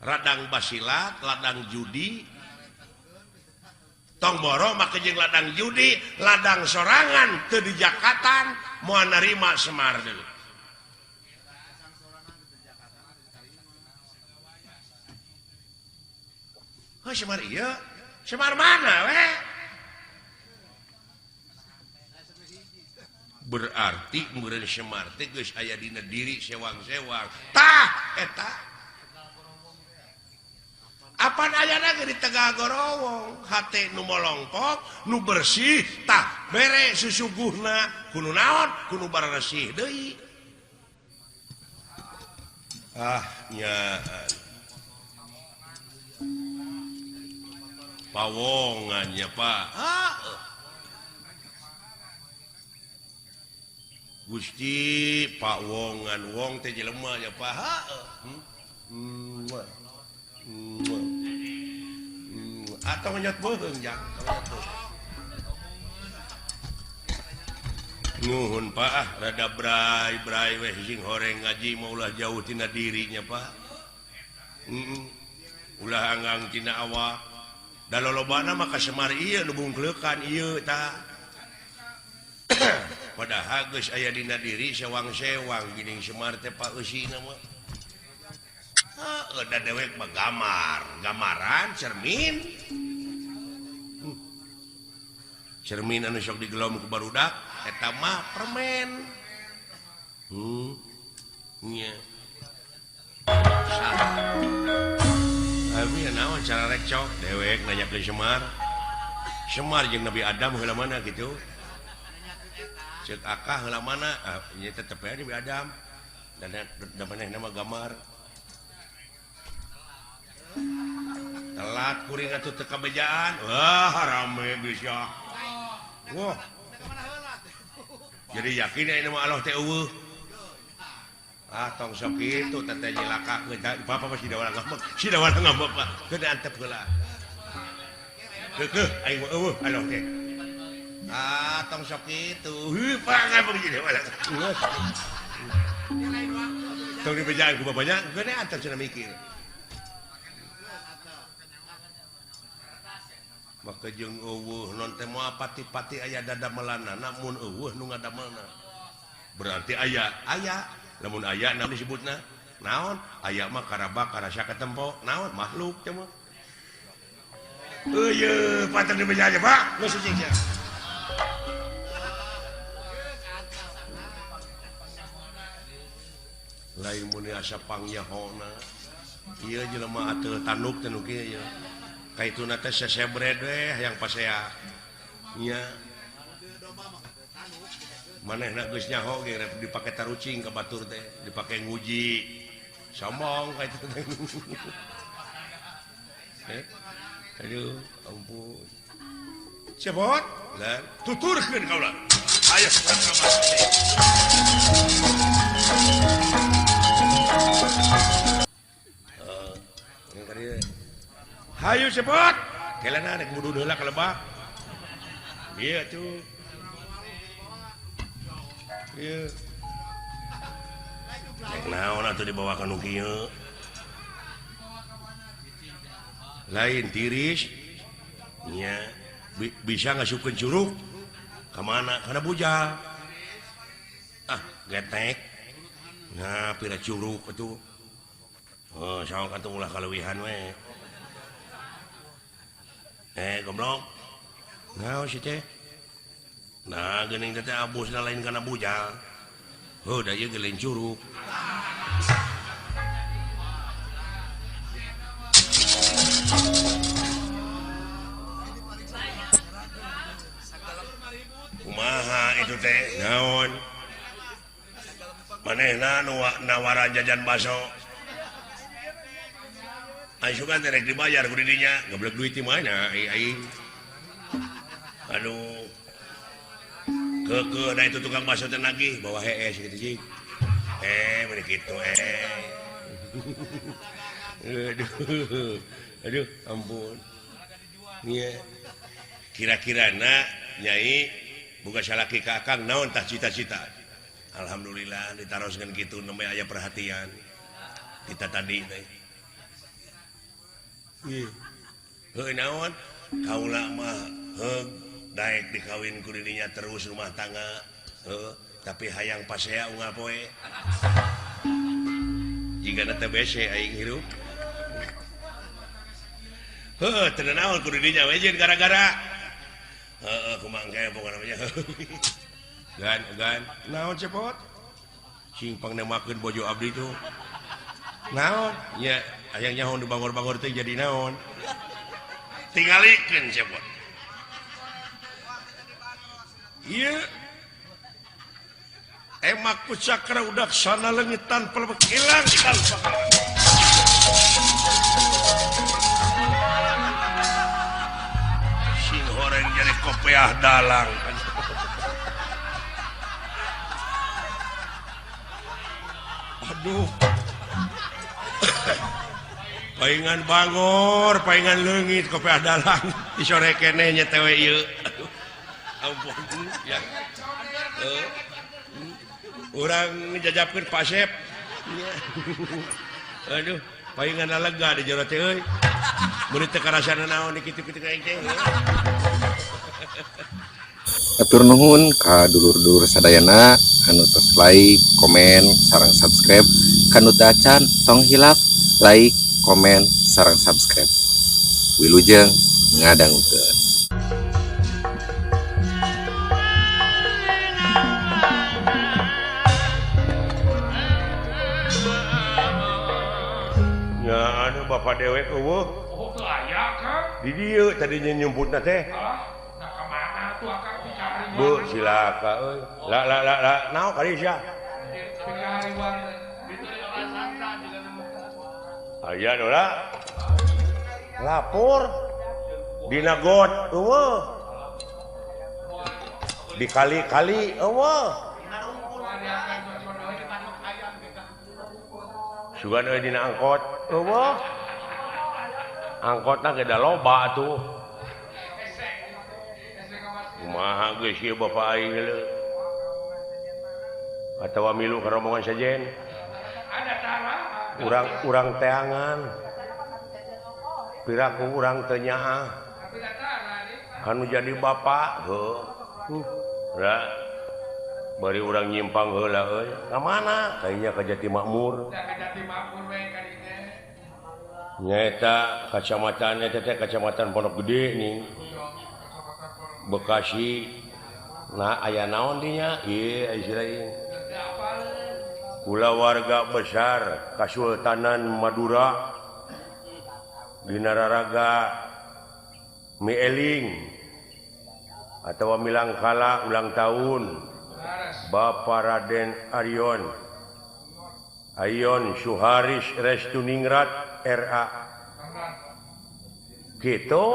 [SPEAKER 3] ladang basilat, ladang judi. Tong boro make jeung ladang judi, ladang sorangan teu dijakatan moal narima Semar deui. Oh, Semar iya, Semar mana we? Berarti meureun Semar teh geus aya dina diri sewang-sewang. Tah eta. Apan ayana ge di Tegal Gorowong, hate nu molongpok, nu bersih, tah bere susuguhna kudu naon? Kudu baresih deui. Ah nya. Pawongannya Pak. Ah. Gusti Pak Wongan wong teh jelema ya Pak. Atau ngenyot beuheung jang. Nuhun Pak ah rada bray-bray weh sing horeng ngaji mah ulah jauh tina dirinya Pak. Ulah anggang tina awak. Da lolobana mah ka Semar ieu nu bungkleukan ieu tah. Padahal geus aya dina diri sewang-sewang geuning Semar teh Pak eusina mah. Heuh da dewek mah gamar, gamaran cermin. Cermin anu sok digelom ku barudak eta mah permen. Nya. Abi naon cara recok dewek nanya ke Semar. Semar jeung Nabi Adam heula mana kitu? Ceuk akah heula mana? Ah nya tetep aya Nabi Adam. Dan da manehna mah gamar. Telat kuring atuh teu kabejaan. Wah rame bisa. Wah. Jadi yakin aya mah Allah teh eueuh. Ah tong sok kitu teh teh nyilakakeun bapak mah sida urang ngambek. Sida urang ngambek Pak. Keun antep heula. Keukeuh aing mah eueuh Allah teh. Ah tong sok kitu. Heuh Pak ngambek jadi urang. Tong dibejaan ku bapaknya, keun antep cenah mikir. Maka jeung eueuh non teh moal pati-pati aya dadamelanna mun eueuh nu ngadamelna. Berarti aya, aya. Lamun aya naon disebutna? Naon? Aya mah karabak karasa katempo. Naon? Makhluk teh mah. Eueuh, patah dibeja aja, Pak. Geus cicing sia. Lain mun asa pangyahona. Ieu jelema ateul tanduk teh nu kieu ieu. Kaituna teh sesebred we hayang pasea. Nya. Manehna geus nyaho ge dipake tarucing ka batur teh, dipake nguji. Sombong ka itu teh. Aduh, ampun. Cepot, lan tuturkeun kaula. Ayo ka Hayu cepot. Kelana rek mudun heula ka lebak. Ieu atuh. Ieu. Rek naon atuh dibawa ka nu kieu. Lain tiris nya bisa ngasupkeun curug ka mana? Kana bujal. Ah, getek. Nah, pira curug atuh. Oh, saong atuh ulah kaleuwihan we. Goblok. Naon sih teh? Nah, geuning teh abusna lain kana bujal. Heuh, da ieu ge lain curug. Kumaha itu teh? Naon? Manehna nu nawaran jajan baso. Asukan teh rek dibayar ku didinya, goblok duit di mana aing. Aduh. Keukeuh da itu tukang baso teh nagih bawa hees kitu cing. Bari kitu Aduh. Aduh, ampun. Nya. Kira-kirana Nyai boga salaki ka Akang naon tah cita-cita. Alhamdulillah ditaroskeun kitu nembe aya perhatian. Kita tadi teh. Heuh naon kaula mah heug daek dikawin ku dirinya terus rumah tangga heuh tapi hayang pasea unggal poe jigana teh bese aing hirup heuh teu naon ku dirinya we jeung gara-gara heuh kumaha engke pokona mah gan gan naon cepot sing pangnemakeun bojo abdi tuh naon nya hayang nyaho nu bangor-bangor teh jadi naon tingalikeun cepot ieu emak ku cakra udak sana leungit tanpa hilang tanpa sing horeng jadi kopiah dalang. Aduh, paingan bangor, paingan leungit kopiah dalang disore keneh nya teh we ieu. Aduh, ampun ya. Urang ngejajapkeun Pak Sep. Aduh, paingan lega di jero teh euy. Mun teu karasana naon kitu-kitu ka aing teh.
[SPEAKER 4] Atur nuhun ka dulur-dulur sadayana anu tos like, komen, sarang subscribe. Kanu teu acan tong hilap like, komen, sarang subscribe. Wilujeng ngadangukeun.
[SPEAKER 1] Ya anu bapak dewek eueuh.
[SPEAKER 2] Oh, teu aya Kang.
[SPEAKER 1] Di dieu tadinya nyumputna teh.
[SPEAKER 2] Nah, ka mana tuh Akang dicari?
[SPEAKER 1] Bu, silaka euy. La la la la, naon kali sia? Aya nu lapor dina got eueuh. Dikali-kali eueuh. Sugan euy dina angkot eueuh. Angkotna ge da loba atuh. Kumaha geus ieu bapa aing leuh. Atawa milu ka rombongan sejen. Urang-urang teangan. Piraku urang teu nyaah. Anu jadi bapa heuh. Ra bari urang nyimpang heula euy. Ka mana? Kayaknya ka Jati Makmur. Nyaeta kacamatan eta teh kacamatan Pondok Gede nih. Bekasi. Nah aya naon dinya? Ieu aya kulawarga besar Kasultanan Madura dina raraga Mieling atawa Milangkala ulang tahun Bapak Raden Arion Ayon Suharis Restuningrat RA gitu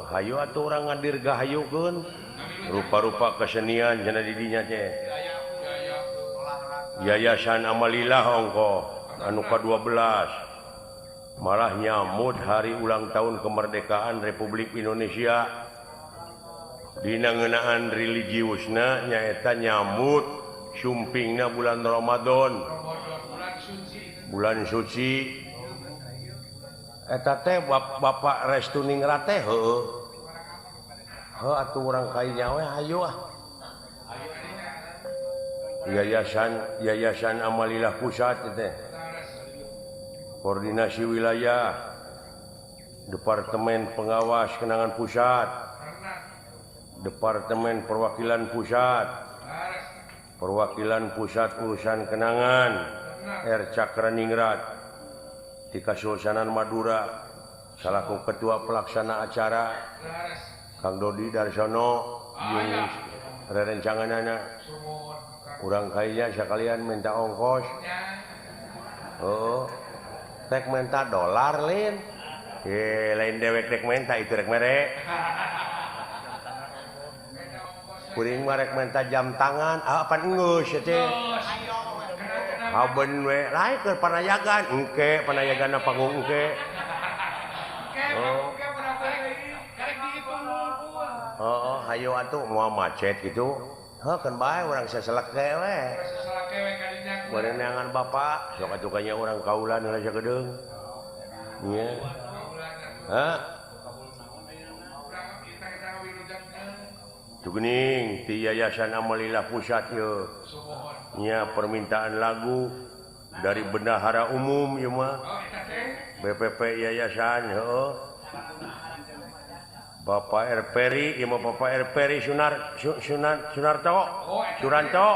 [SPEAKER 1] hayu atuh urang ngadirgahayukeun rupa-rupa kesenian cenah di dinya teh Yayasan Amalilah ongko anu ka-12 malah nyamut hari ulang tahun kemerdekaan Republik Indonesia dina ngeunaan religiusna nyaeta nyamut sumpingna bulan Ramadan Bulan suci eta teh Bapak Restuningrat teh heueuh. Heuh atuh urang kainya we hayu ah. Yayasan Amalilah Pusat teh. Koordinasi Wilayah Departemen Pengawas Kenangan Pusat, Departemen Perwakilan Pusat, Perwakilan Pusat Urusan Kenangan R. Cakraningrat di Kasultanan Madura salaku ketua pelaksana acara Kang Dodi Darsono jeung rerencanganana urang kainya sekalian minta ongkos. Oh, rek minta dolar lin. Lain dewek rek minta itu rek mere. Kuring mah rek minta jam tangan, ah pan geus teh. Haben we lain keur panayagan, engke panayaganna panggung engke. Oh. Oh, hayo atuh moal macet gitu. Heuh keun bae urang saselek we. Bari neangan bapak, sok atuh kanya urang kaulan heula sagedeung. Nya. Hah? Tugening ti Yayasan Amalilah Pusat ieu. Nya permintaan lagu dari Bendahara Umum ieu mah. BPP Yayasan heueuh. Bapak R. Peri, ieu mah Bapak R. Peri Sunarto. Suranto.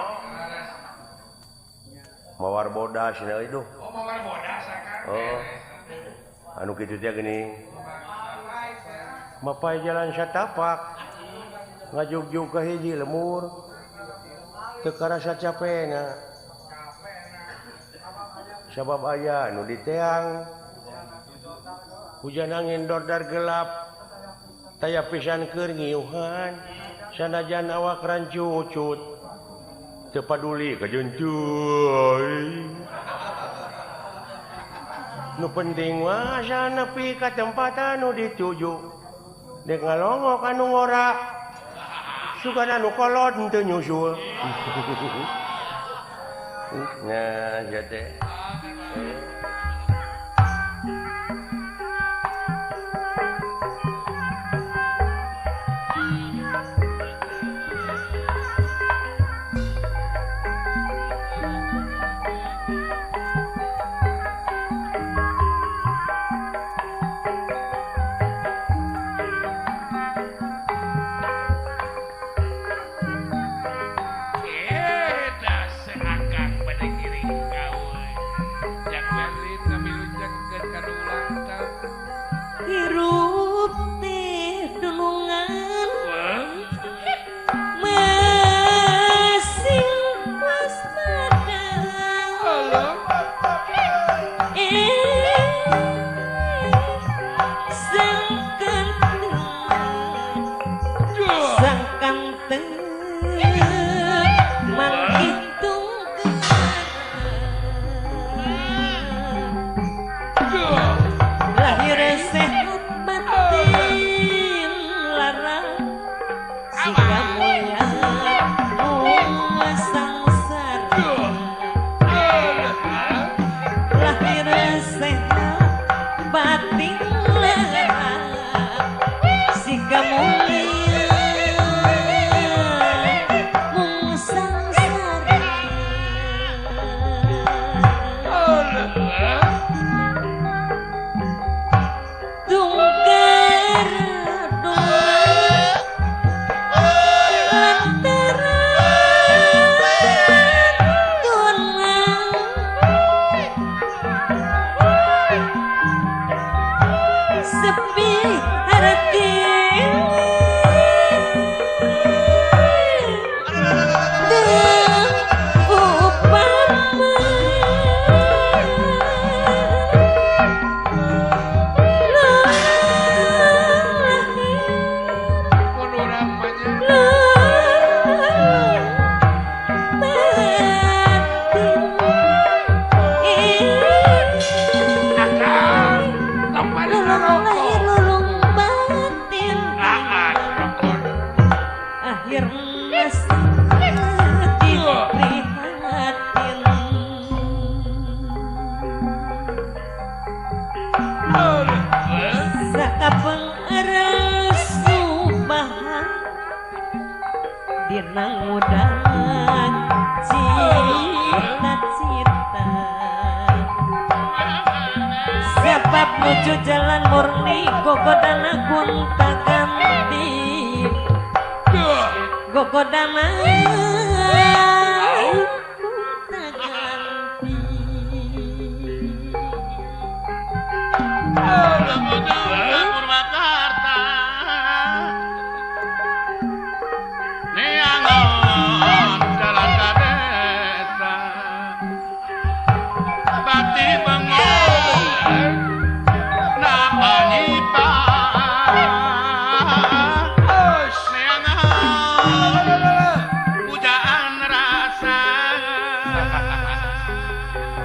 [SPEAKER 1] Mawar bodas cenah euy duh.
[SPEAKER 2] Oh, mawar bodas akang.
[SPEAKER 1] Oh. Anu kitu teh geuning. Mapai jalan satapak. Ngajugjug ka hiji lemur. Teu karasa capena. Sabab aya nu diteang. Hujan angin dordar gelap. Taya pisan keur ngiuhan. Sanajan awak rancucut. Teu paduli kajencuy. Nu penting mah asa nepi ka tempat anu dituju. Dek ngalongok anu ngora. Sugan anu kolot henteu nyusul. Nah, sia teh.
[SPEAKER 5] Hirup teh dunungan masing waspada sangkan teu manghitung lahir sehat batin lara sikap mulia sangsara lahir sehat batin lara sikap mulia mung sangsara tunggar lantaran tulang sepi hati upama prihatin. Dina ngudangan cita-cita sebab nuju jalan murni gogodana gonta ganti gogodana gonta ganti.
[SPEAKER 2] Purwakarta neangon jalan ka desa bakti bengong napa nyipa neangon pujaan rasa.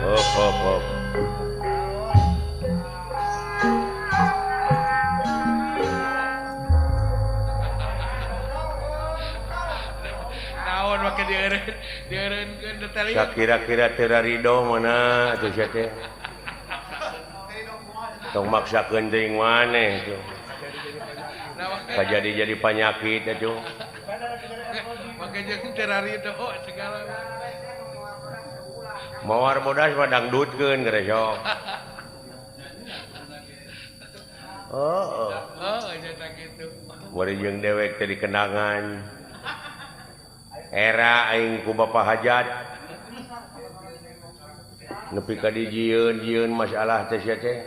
[SPEAKER 1] Hop hop hop. Kira-kira teu rido mana atuh sia teh. Tong maksakeun teuing maneh tuh. Kajadi jadi panyakit atuh.
[SPEAKER 2] Make jeung teu rido segala.
[SPEAKER 1] Mawar bodas mah dangdutkeun geus sok. Oh.
[SPEAKER 2] Oh, nya kitu.
[SPEAKER 1] Bari jeung dewek teh dikenangan. Era aing ku Bapak Hajat nepi ka dijieun-jieun masalah teh sia teh.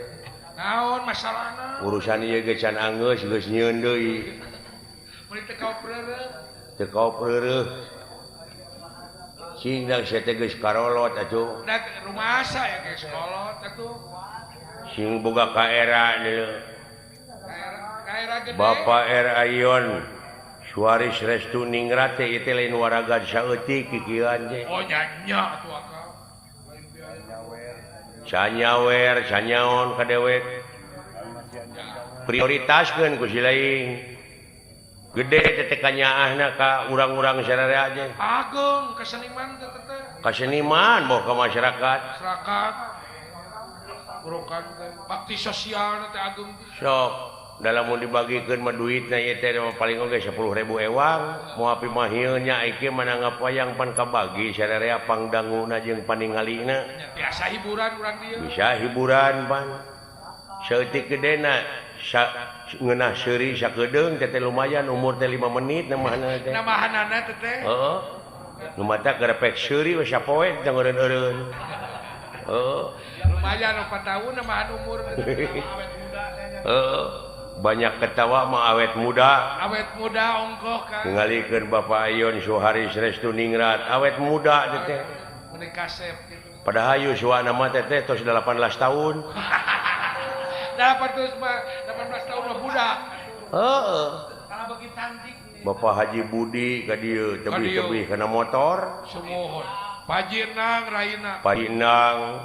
[SPEAKER 2] Naon masalahna?
[SPEAKER 1] Urusan ieu ge can anggeus geus nyieun deui.
[SPEAKER 2] Meuni teu kaopreureuh.
[SPEAKER 1] Teu kaopreureuh. Sing dang sia teh geus karolot atuh.
[SPEAKER 2] Da rumasa ya geus kolot atuh.
[SPEAKER 1] Sing boga ka era deui.
[SPEAKER 2] Ka era gede.
[SPEAKER 1] Bapak R Ayon Suaris Restu Ningrat teh ieu lain waraga saeutik kikieuan teh.
[SPEAKER 2] Oh nya nya atuh akang.
[SPEAKER 1] Canyawer, canyaon ka dewek. Prioritaskeun ku si lain. Gede teh teh kanyaahna ka urang-urang sararea teh.
[SPEAKER 2] Agung kaseniman teh teh.
[SPEAKER 1] Kaseniman boh ka masyarakat.
[SPEAKER 2] Masyarakat. Urukan teh bakti sosial teh agung.
[SPEAKER 1] Sok. Dalam mau dibagikan mah duitna ieu teh paling oge 10.000 ewang moal pimahieun nya ieu mah nanggap wayang pan kabagi sararea pangdanguna jeung paningalina
[SPEAKER 2] biasa hiburan urang dieu
[SPEAKER 1] bisa hiburan pan saeutik gedena ngeunah seuri sakedeung teh lumayan umur teh 5 menit namahanana teh
[SPEAKER 2] namahanana teh teh
[SPEAKER 1] heeh nu mata gerepek seuri we sapoe teh ngeureun-eureun heeh
[SPEAKER 2] lumayan 4 tahun namahan umur awet muda
[SPEAKER 1] heeh banyak ketawa mah awet muda.
[SPEAKER 2] Awet muda ongkoh kan.
[SPEAKER 1] Ngalikeun Bapak Ayon Suharis Restu Ningrat awet muda teh.
[SPEAKER 2] Meuni kasep kitu.
[SPEAKER 1] Padahal yuswana mah teh tos 18 tahun.
[SPEAKER 2] 18 tahun mah budak.
[SPEAKER 1] Heeh.
[SPEAKER 2] Kana beuki cantik.
[SPEAKER 1] Bapak Haji Budi ka dieu tebih-tebih kana motor.
[SPEAKER 2] Sumuhun. Pajinang raina.
[SPEAKER 1] Pajinang.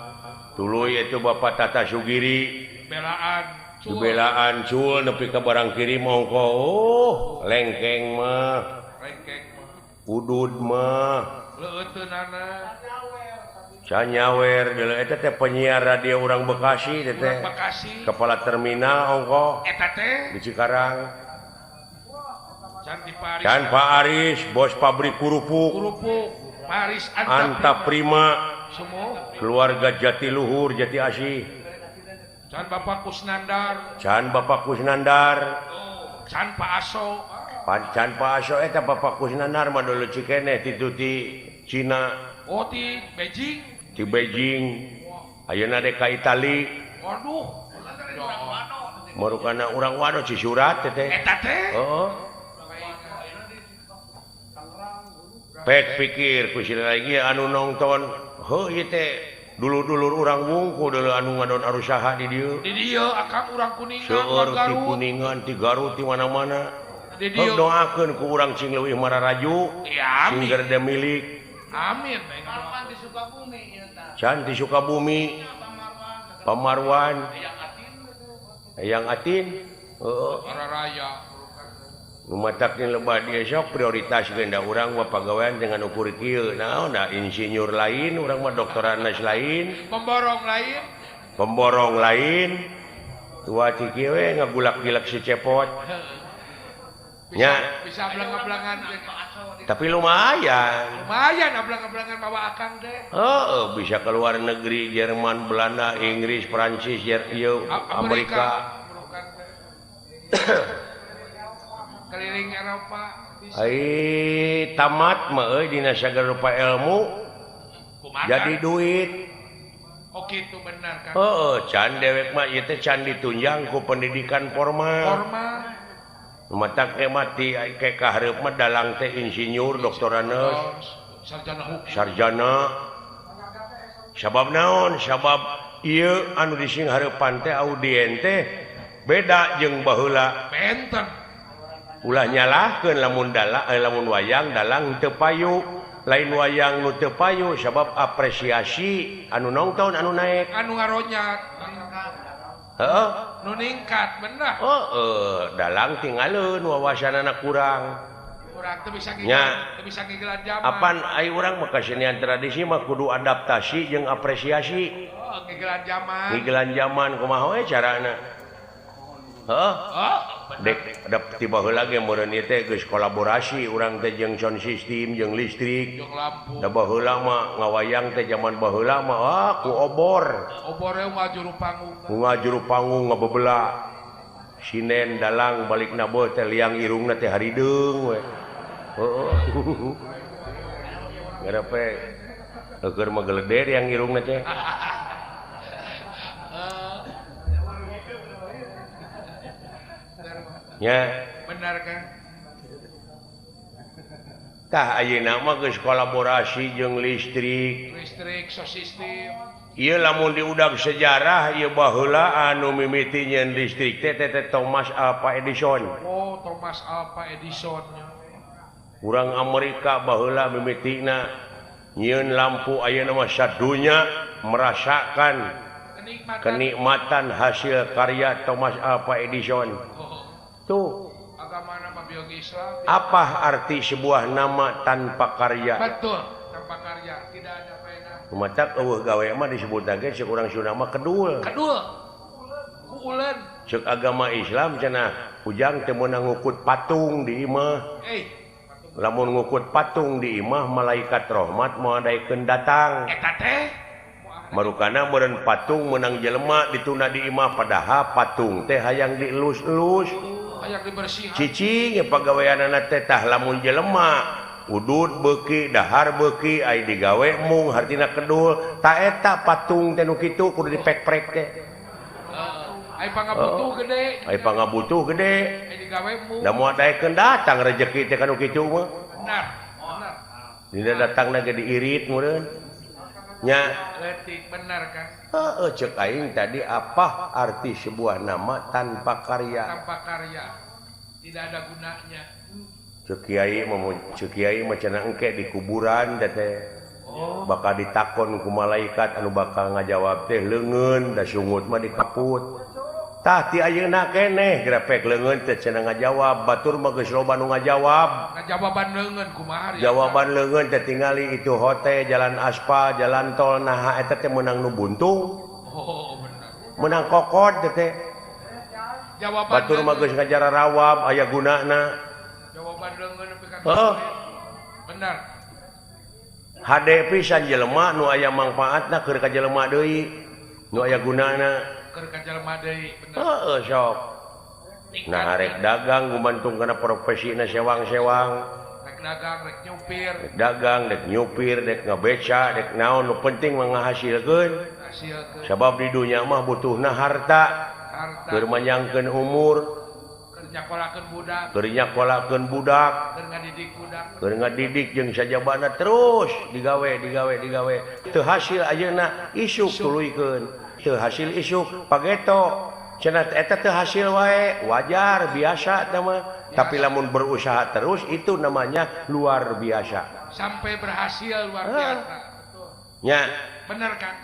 [SPEAKER 1] Tuluy itu Bapak Tata Sugiri.
[SPEAKER 2] Belaan.
[SPEAKER 1] Dibelaan cul nepi ka barang kiri mongko oh lengkeng mah
[SPEAKER 2] lengkeng mah
[SPEAKER 1] udud mah
[SPEAKER 2] leuteunana
[SPEAKER 1] canyawer deuleu eta teh penyiar radio urang Bekasi teh teh
[SPEAKER 2] Bekasi
[SPEAKER 1] kepala terminal ongko
[SPEAKER 2] eta teh
[SPEAKER 1] di Cikarang
[SPEAKER 2] Can di Paris
[SPEAKER 1] Can Pak Aris bos pabrik kerupuk
[SPEAKER 2] kerupuk Paris
[SPEAKER 1] Anta Prima
[SPEAKER 2] semua
[SPEAKER 1] keluarga Jatiluhur Jati Asih
[SPEAKER 2] Can Bapak Kusnandar.
[SPEAKER 1] Can Bapak Kusnandar.
[SPEAKER 2] Oh, Can Pak Aso.
[SPEAKER 1] Can Pak Aso eta Bapak Kusnandar mah dulu cikeneh titu ti Cina.
[SPEAKER 2] Oh, ti Beijing.
[SPEAKER 1] Ti Beijing. Ayeuna dek ka Itali.
[SPEAKER 2] Waduh.
[SPEAKER 1] Marukana urang wano Cisurat teh.
[SPEAKER 2] Eta teh.
[SPEAKER 1] Heeh. Pek pikir ku si lagi anu nongton, heuh ieu teh dulur-dulur urang wungku dulu anu ngadon arusaha di dieu.
[SPEAKER 2] Di dieu akang urang Kuningan,
[SPEAKER 1] seueur ti Kuningan, ti Garut, ti mana-mana.
[SPEAKER 2] Di dieu
[SPEAKER 1] doakeun ku urang sing leuwih mararaju,
[SPEAKER 2] ya,
[SPEAKER 1] sing gerde milik.
[SPEAKER 2] Amin.
[SPEAKER 6] Can di Sukabumi ieu tah.
[SPEAKER 1] Can di Sukabumi. Pamarwan. Eyang Atin. Heeh.
[SPEAKER 2] Raya.
[SPEAKER 1] Mataknya lebah dia sok prioritas genda urang mah pagawean dengan ukur kieu naon da insinyur lain urang mah doktoranas lain pemborong lain tua ti kieu we ngagulak-gilak si cepot. Nya
[SPEAKER 2] bisa ablang-ablangan
[SPEAKER 1] tapi lumayan.
[SPEAKER 2] Lumayan ablang-ablangan mawa akang teh.
[SPEAKER 1] Heeh, bisa keluar negeri Jerman, Belanda, Inggris, Prancis, Amerika.
[SPEAKER 2] Keliling Eropa.
[SPEAKER 1] Ai tamat mah euy dina sagala rupa ilmu. Jadi duit.
[SPEAKER 2] Oh kitu benar kan.
[SPEAKER 1] Heeh, can dewek mah ieu teh can ditunjang ku pendidikan formal.
[SPEAKER 2] Formal.
[SPEAKER 1] Matak teh mati ke kahareup mah dalang teh insinyur, doktoranes,
[SPEAKER 2] sarjana hukum.
[SPEAKER 1] Sarjana. Sabab naon? Sabab ieu anu dising hareupan teh audien teh beda jeung baheula.
[SPEAKER 2] Benten.
[SPEAKER 1] Ulah nyalahkeun lamun dalang lamun wayang dalang teu payu. Lain wayang nu teu payu sabab apresiasi anu nongton anu naek.
[SPEAKER 2] Anu ngaronyat.
[SPEAKER 1] Heeh,
[SPEAKER 2] nu ningkat bener.
[SPEAKER 1] Heeh, dalang tinggalin wawasanana kurang.
[SPEAKER 2] Kurang teu bisa ngigelan, teu bisa ngigelan jaman.
[SPEAKER 1] Apan ai urang mah kasenian tradisi mah kudu adaptasi jeung apresiasi.
[SPEAKER 2] Oh, ngigelan jaman.
[SPEAKER 1] Ngigelan jaman kumaha we carana? Heeh. Dek da tiba heula ge meureun ieu teh geus kolaborasi urang teh jeung sound system jeung listrik.
[SPEAKER 2] Jeung lampu.
[SPEAKER 1] Da baheula mah ngawayang teh jaman baheula mah ah ku obor.
[SPEAKER 2] Obor we juru panggung.
[SPEAKER 1] Ngajuru panggung ngabebela. Sinen dalang balik naboh teh liang irungna teh harideung we. Heeh. Ngarepe keur mah geleder yang irungna teh. Nya
[SPEAKER 2] benar kan?
[SPEAKER 1] Tah ayeuna mah geus kolaborasi jeung listrik.
[SPEAKER 2] Listrik, sound system.
[SPEAKER 1] Ieu lamun diudag sejarah ieu baheula anu mimiti nyeun listrik teh teh Thomas Alva Edison.
[SPEAKER 2] Oh, Thomas Alva Edison.
[SPEAKER 1] Urang Amerika baheula mimitina nyieun lampu ayeuna mah sadunya merasakan kenikmatan hasil karya Thomas Alva Edison.
[SPEAKER 2] Oh.
[SPEAKER 1] Tuh.
[SPEAKER 2] Agama nama biologi Islam.
[SPEAKER 1] Apa arti sebuah nama tanpa karya?
[SPEAKER 2] Betul, tanpa karya tidak ada faedah.
[SPEAKER 1] Matak eueuh gawe mah disebut lagi cek urang Sunda mah kedul.
[SPEAKER 2] Kedul. Kuulen.
[SPEAKER 1] Cek agama Islam cenah ujang teu meunang ngukut patung di imah. Lamun ngukut patung di imah malaikat rahmat moal daekeun datang.
[SPEAKER 2] Eta teh
[SPEAKER 1] marukana meureun patung meunang jelema ditunda di imah padahal patung teh hayang dielus-elus.
[SPEAKER 2] Hayang dibersihan.
[SPEAKER 1] Cicing pagaweanana teh tah lamun jelema udud beuki dahar beuki ai digawe mung hartina kedul ta eta patung teh nu kitu kudu dipek-prek teh.
[SPEAKER 2] Ai pangabutuh gede.
[SPEAKER 1] Ai pangabutuh gede.
[SPEAKER 2] Ai digawe mung.
[SPEAKER 1] Da moal daekeun datang rejeki teh kanu kitu mah.
[SPEAKER 2] Benar. Benar.
[SPEAKER 1] Dina datangna ge diirit meureun. Nya
[SPEAKER 2] leutik benar kan?
[SPEAKER 1] Heeh, cek aing tadi apa arti sebuah nama tanpa karya?
[SPEAKER 2] Tanpa karya. Tidak ada gunanya.
[SPEAKER 1] Cek kiai mah cek kiai mah cenah engke di kuburan teh.
[SPEAKER 2] Oh.
[SPEAKER 1] Bakal ditakon ku malaikat anu bakal ngajawab teh leungeun da sungut mah dikaput. Tah ti ayeuna keneh grepek leungeun teh cenah ngajawab batur mah geus loba nu ngajawab.
[SPEAKER 2] Ngajawaban leungeun kumaha?
[SPEAKER 1] Jawaban leungeun teh tingali itu hotel, jalan aspal, jalan tol naha eta teh meunang nu buntung.
[SPEAKER 2] Oh, bener.
[SPEAKER 1] Meunang kokod teh teh.
[SPEAKER 2] Jawaban
[SPEAKER 1] batur mah geus ngajarawab aya gunana.
[SPEAKER 2] Jawaban leungeun nepi ka
[SPEAKER 1] heeh.
[SPEAKER 2] Bener.
[SPEAKER 1] Hade pisan jelema nu aya mangfaatna keur ka jelema deui. Nu aya gunana.
[SPEAKER 2] Keur ka jelema deui bener.
[SPEAKER 1] Heeh sok. Nah rek dagang gumantung kana profesina sewang-sewang.
[SPEAKER 2] Rek dagang, rek nyupir.
[SPEAKER 1] Rek dagang, rek nyupir, rek ngabeca, rek naon nu penting mah ngahasilkeun.
[SPEAKER 2] Hasilkeun.
[SPEAKER 1] Sabab di dunya mah butuhna harta.
[SPEAKER 2] Harta.
[SPEAKER 1] Keur manjangkeun umur,
[SPEAKER 2] keur nyakolakeun budak,
[SPEAKER 1] keur nyakolakeun budak,
[SPEAKER 2] keur ngadidik budak,
[SPEAKER 1] keur ngadidik jeung sajabana terus digawe digawe digawe. Teu hasil ayeuna isuk tuluykeun. Teu hasil isuk pageto. Cenah eta teu hasil wae, wajar biasa teh mah. Tapi lamun berusaha terus itu namanya luar biasa.
[SPEAKER 2] Sampai berhasil luar biasa. Betul.
[SPEAKER 1] Nya.
[SPEAKER 2] Bener kan?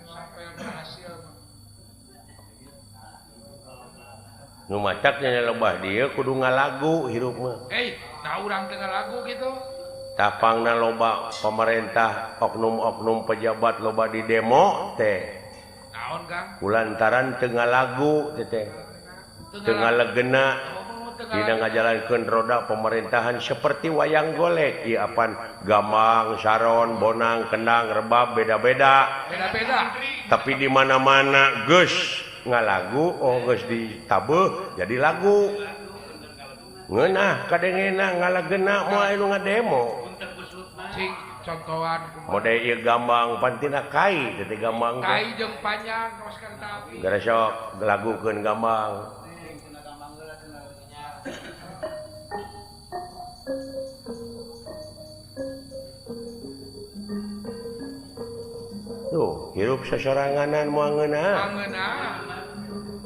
[SPEAKER 2] Sampai berhasil.
[SPEAKER 1] Nu matak nya lebah dieu kudu ngalagu hirup mah.
[SPEAKER 2] Nah urang teu ngalagu kitu.
[SPEAKER 1] Tapangna loba pemerintah, oknum-oknum pejabat loba di demo teh.
[SPEAKER 2] Naon Kang?
[SPEAKER 1] Kulantaran teu ngalagu teh teh. Teu ngalegena.
[SPEAKER 2] Oh,
[SPEAKER 1] Dina ngajalankeun roda pemerintahan seperti wayang golek ieu apan gambang, saron, bonang, kendang, rebab beda-beda.
[SPEAKER 2] Beda-beda.
[SPEAKER 1] Tapi di mana-mana geus ngalagu, oh geus ditabeuh jadi lagu. Ngeunah kadengena ngalagena moal anu ngademo.
[SPEAKER 2] Cing contohan
[SPEAKER 1] mode ieu gambang pantina kai teh gambang
[SPEAKER 2] kai jeung panjang kaos kereta api.
[SPEAKER 1] Gara sok lagukeun gambang. Tuh, hirup sasoranganan moal ngeunah.
[SPEAKER 2] Ngeunah.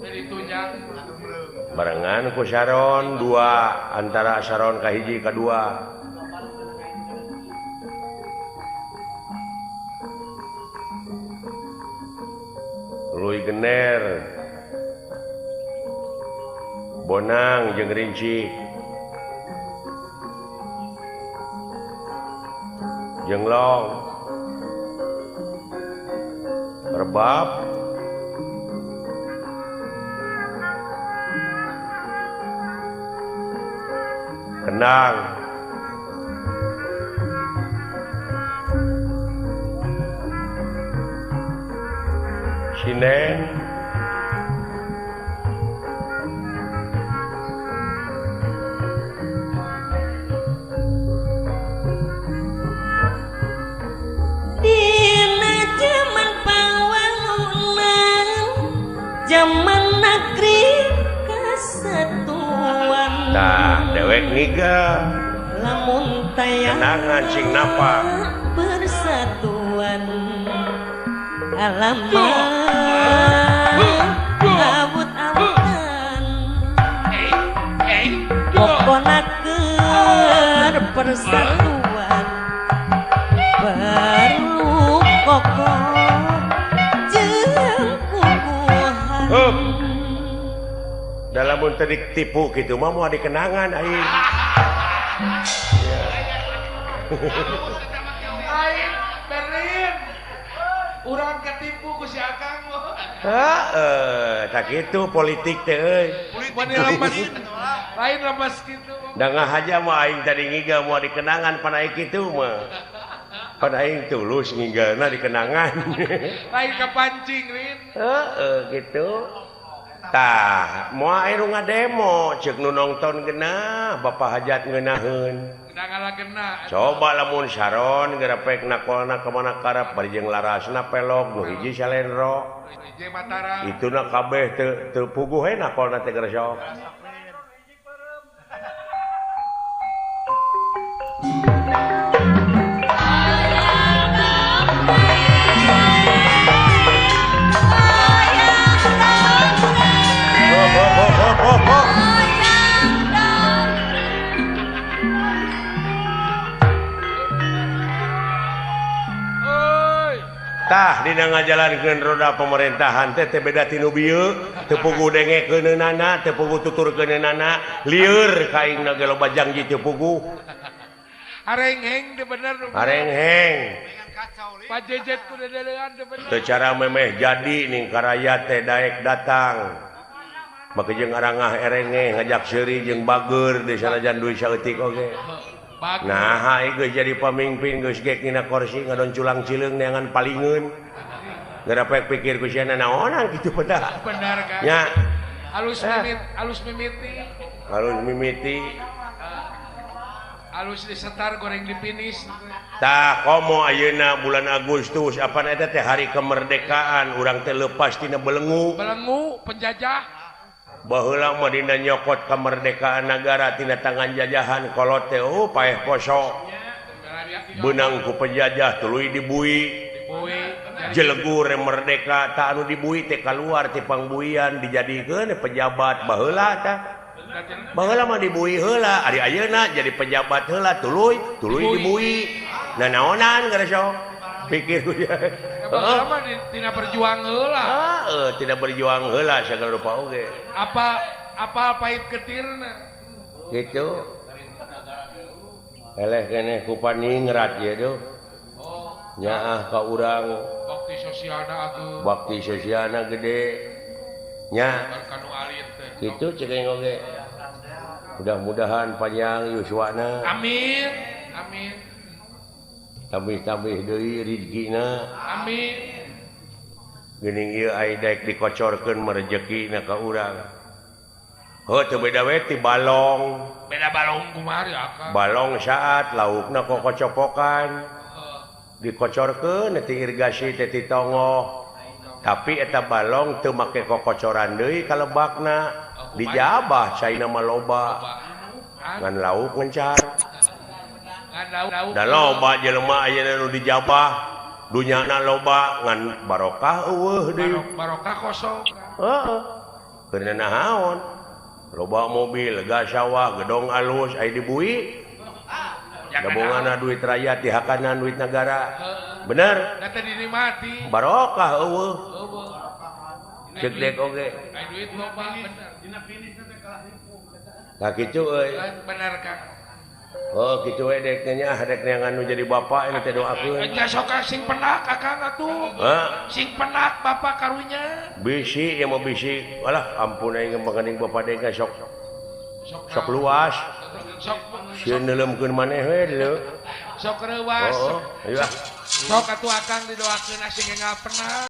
[SPEAKER 2] Jadi tunjang
[SPEAKER 1] barengan ku saron dua antara saron ka hiji ka dua. Lui gener bonang jeung rinci jenglong rebab kendang sinden
[SPEAKER 5] dina jaman pawangunan jaman negeri kesatuan.
[SPEAKER 1] Tah dewek ngiga
[SPEAKER 5] lamun tayang
[SPEAKER 1] kenangan sing napa
[SPEAKER 5] persatuan alamat awut-awutan pokona keur persatuan perlu kokoh jeung kukuhan.
[SPEAKER 1] Dalam mun teu ditipu kitu mah moal dikenangan aing.
[SPEAKER 2] Aing Berlin. Urang ketipu ku si Akang mah.
[SPEAKER 1] Heeh, tak kitu politik teh euy.
[SPEAKER 2] Lain lepas kitu.
[SPEAKER 1] Da ngahaja mah aing tadi ngiga moal dikenangan pan aing kitu mah. Pan aing tulus ngigalna dikenangan.
[SPEAKER 2] Lain kepancing, Rin.
[SPEAKER 1] Heeh, kitu. Tah, moal aya nu ngademo ceuk nu nongton geunah, Bapak Hajat ngeunaheun. Coba lamun saron gerepek nakolna ka mana karep bari jeung larasna pelog nu hiji salendro. Ituna kabeh teu puguh we nakolna teh geresok. Tah dina ngajalankeun roda pemerintahan teh teh beda ti nu bieu, teu puguh dengekeunana, teu puguh tuturkeunana, lieur ka aing ge loba janji teu puguh.
[SPEAKER 2] Harengheng teu bener.
[SPEAKER 1] Harengheng.
[SPEAKER 2] Pajejet ku dedelean teu bener.
[SPEAKER 1] Teu cara memeh jadi ning karaya teh daek datang. Make jeung arangah erengeh ngajak seuri jeung bager di sanajan duit saeutik oge. Nah, geus jadi pamimpin geus gek dina kursi ngadon culang cileung neangan palingeun. Geura pikir ku sia naonan kitu pedah.
[SPEAKER 2] Benar kan?
[SPEAKER 1] Nya.
[SPEAKER 2] Alus mimit, alus mimiti.
[SPEAKER 1] Alus mimiti.
[SPEAKER 2] Alus disetar goreng dipinis.
[SPEAKER 1] Tah komo ayeuna bulan Agustus apan eta teh hari kemerdekaan urang teh leupas tina belengu.
[SPEAKER 2] Belengu penjajah.
[SPEAKER 1] Baheula mah dina nyokot kemerdekaan nagara tina tangan jajahan kolot teh oh paeh poso. Beunang ku penjajah tuluy dibui. Jelegur merdeka tak anu dibui teh kaluar ti pangbuian dijadikeun pejabat baheula tah. Baheula mah dibui heula, ari ayeuna jadi pejabat heula tuluy tuluy dibui. Nanaonan geus sok pikir ku ya.
[SPEAKER 2] Baheula mah tina berjuang heula.
[SPEAKER 1] Heeh, tidak berjuang heula sagala rupa oge.
[SPEAKER 2] Apa apa pahit ketirna?
[SPEAKER 1] Gitu. Eleh keneh ku paningrat ieu duh. Nyaah ka urang
[SPEAKER 2] bakti sosialna ageung.
[SPEAKER 1] Bakti sosialna gede. Nya.
[SPEAKER 2] Kanu alit teh.
[SPEAKER 1] Kitu cek aing oge. Mudah-mudahan panjang yuswana.
[SPEAKER 2] Amin. Amin.
[SPEAKER 1] Tambih-tambih deui rezekina.
[SPEAKER 2] Amin.
[SPEAKER 1] Geuning ieu ai daek dikocorkeun mah rezekina ka urang. Heuh teu beda we ti balong.
[SPEAKER 2] Beda balong kumaha ya Akang?
[SPEAKER 1] Balong saat laukna kokocopokan. Dikocorkeun ti irigasi teh ti tongoh. Tapi eta balong teu make kokocoran deui ka lebakna. Dijabah caina mah loba. Ngan lauk ngencar. Da loba jelema ayeuna nu dijabah, dunyana loba ngan barokah eueuh deui.
[SPEAKER 2] Barokah kosong.
[SPEAKER 1] Heeh. Keur naon? Loba mobil, lega sawah, gedong alus aya dibui. Gabunganna duit rakyat dihakanan duit negara. Bener?
[SPEAKER 2] Da teh dinikmati.
[SPEAKER 1] Barokah eueuh. Cek dek oge.
[SPEAKER 2] Aya duit loba bener.
[SPEAKER 6] Dina finish teh kalah ribu.
[SPEAKER 1] Tah kitu euy.
[SPEAKER 2] Bener Kang.
[SPEAKER 1] Oh kitu we dek nya dek neangan nu jadi bapak ini teh doakeun.
[SPEAKER 2] Nya sok sing penak Akang atuh. Sing penak bapak karunya.
[SPEAKER 1] Bisi ieu mah bisi. Alah ampun aing mah bapak dek sok sok luas.
[SPEAKER 2] Sok
[SPEAKER 1] sieun neuleumkeun maneh we deuleu.
[SPEAKER 2] Sok reuwas.
[SPEAKER 1] Oh, ayo ah.
[SPEAKER 2] Sok atuh Akang didoakeun sing enggal penak.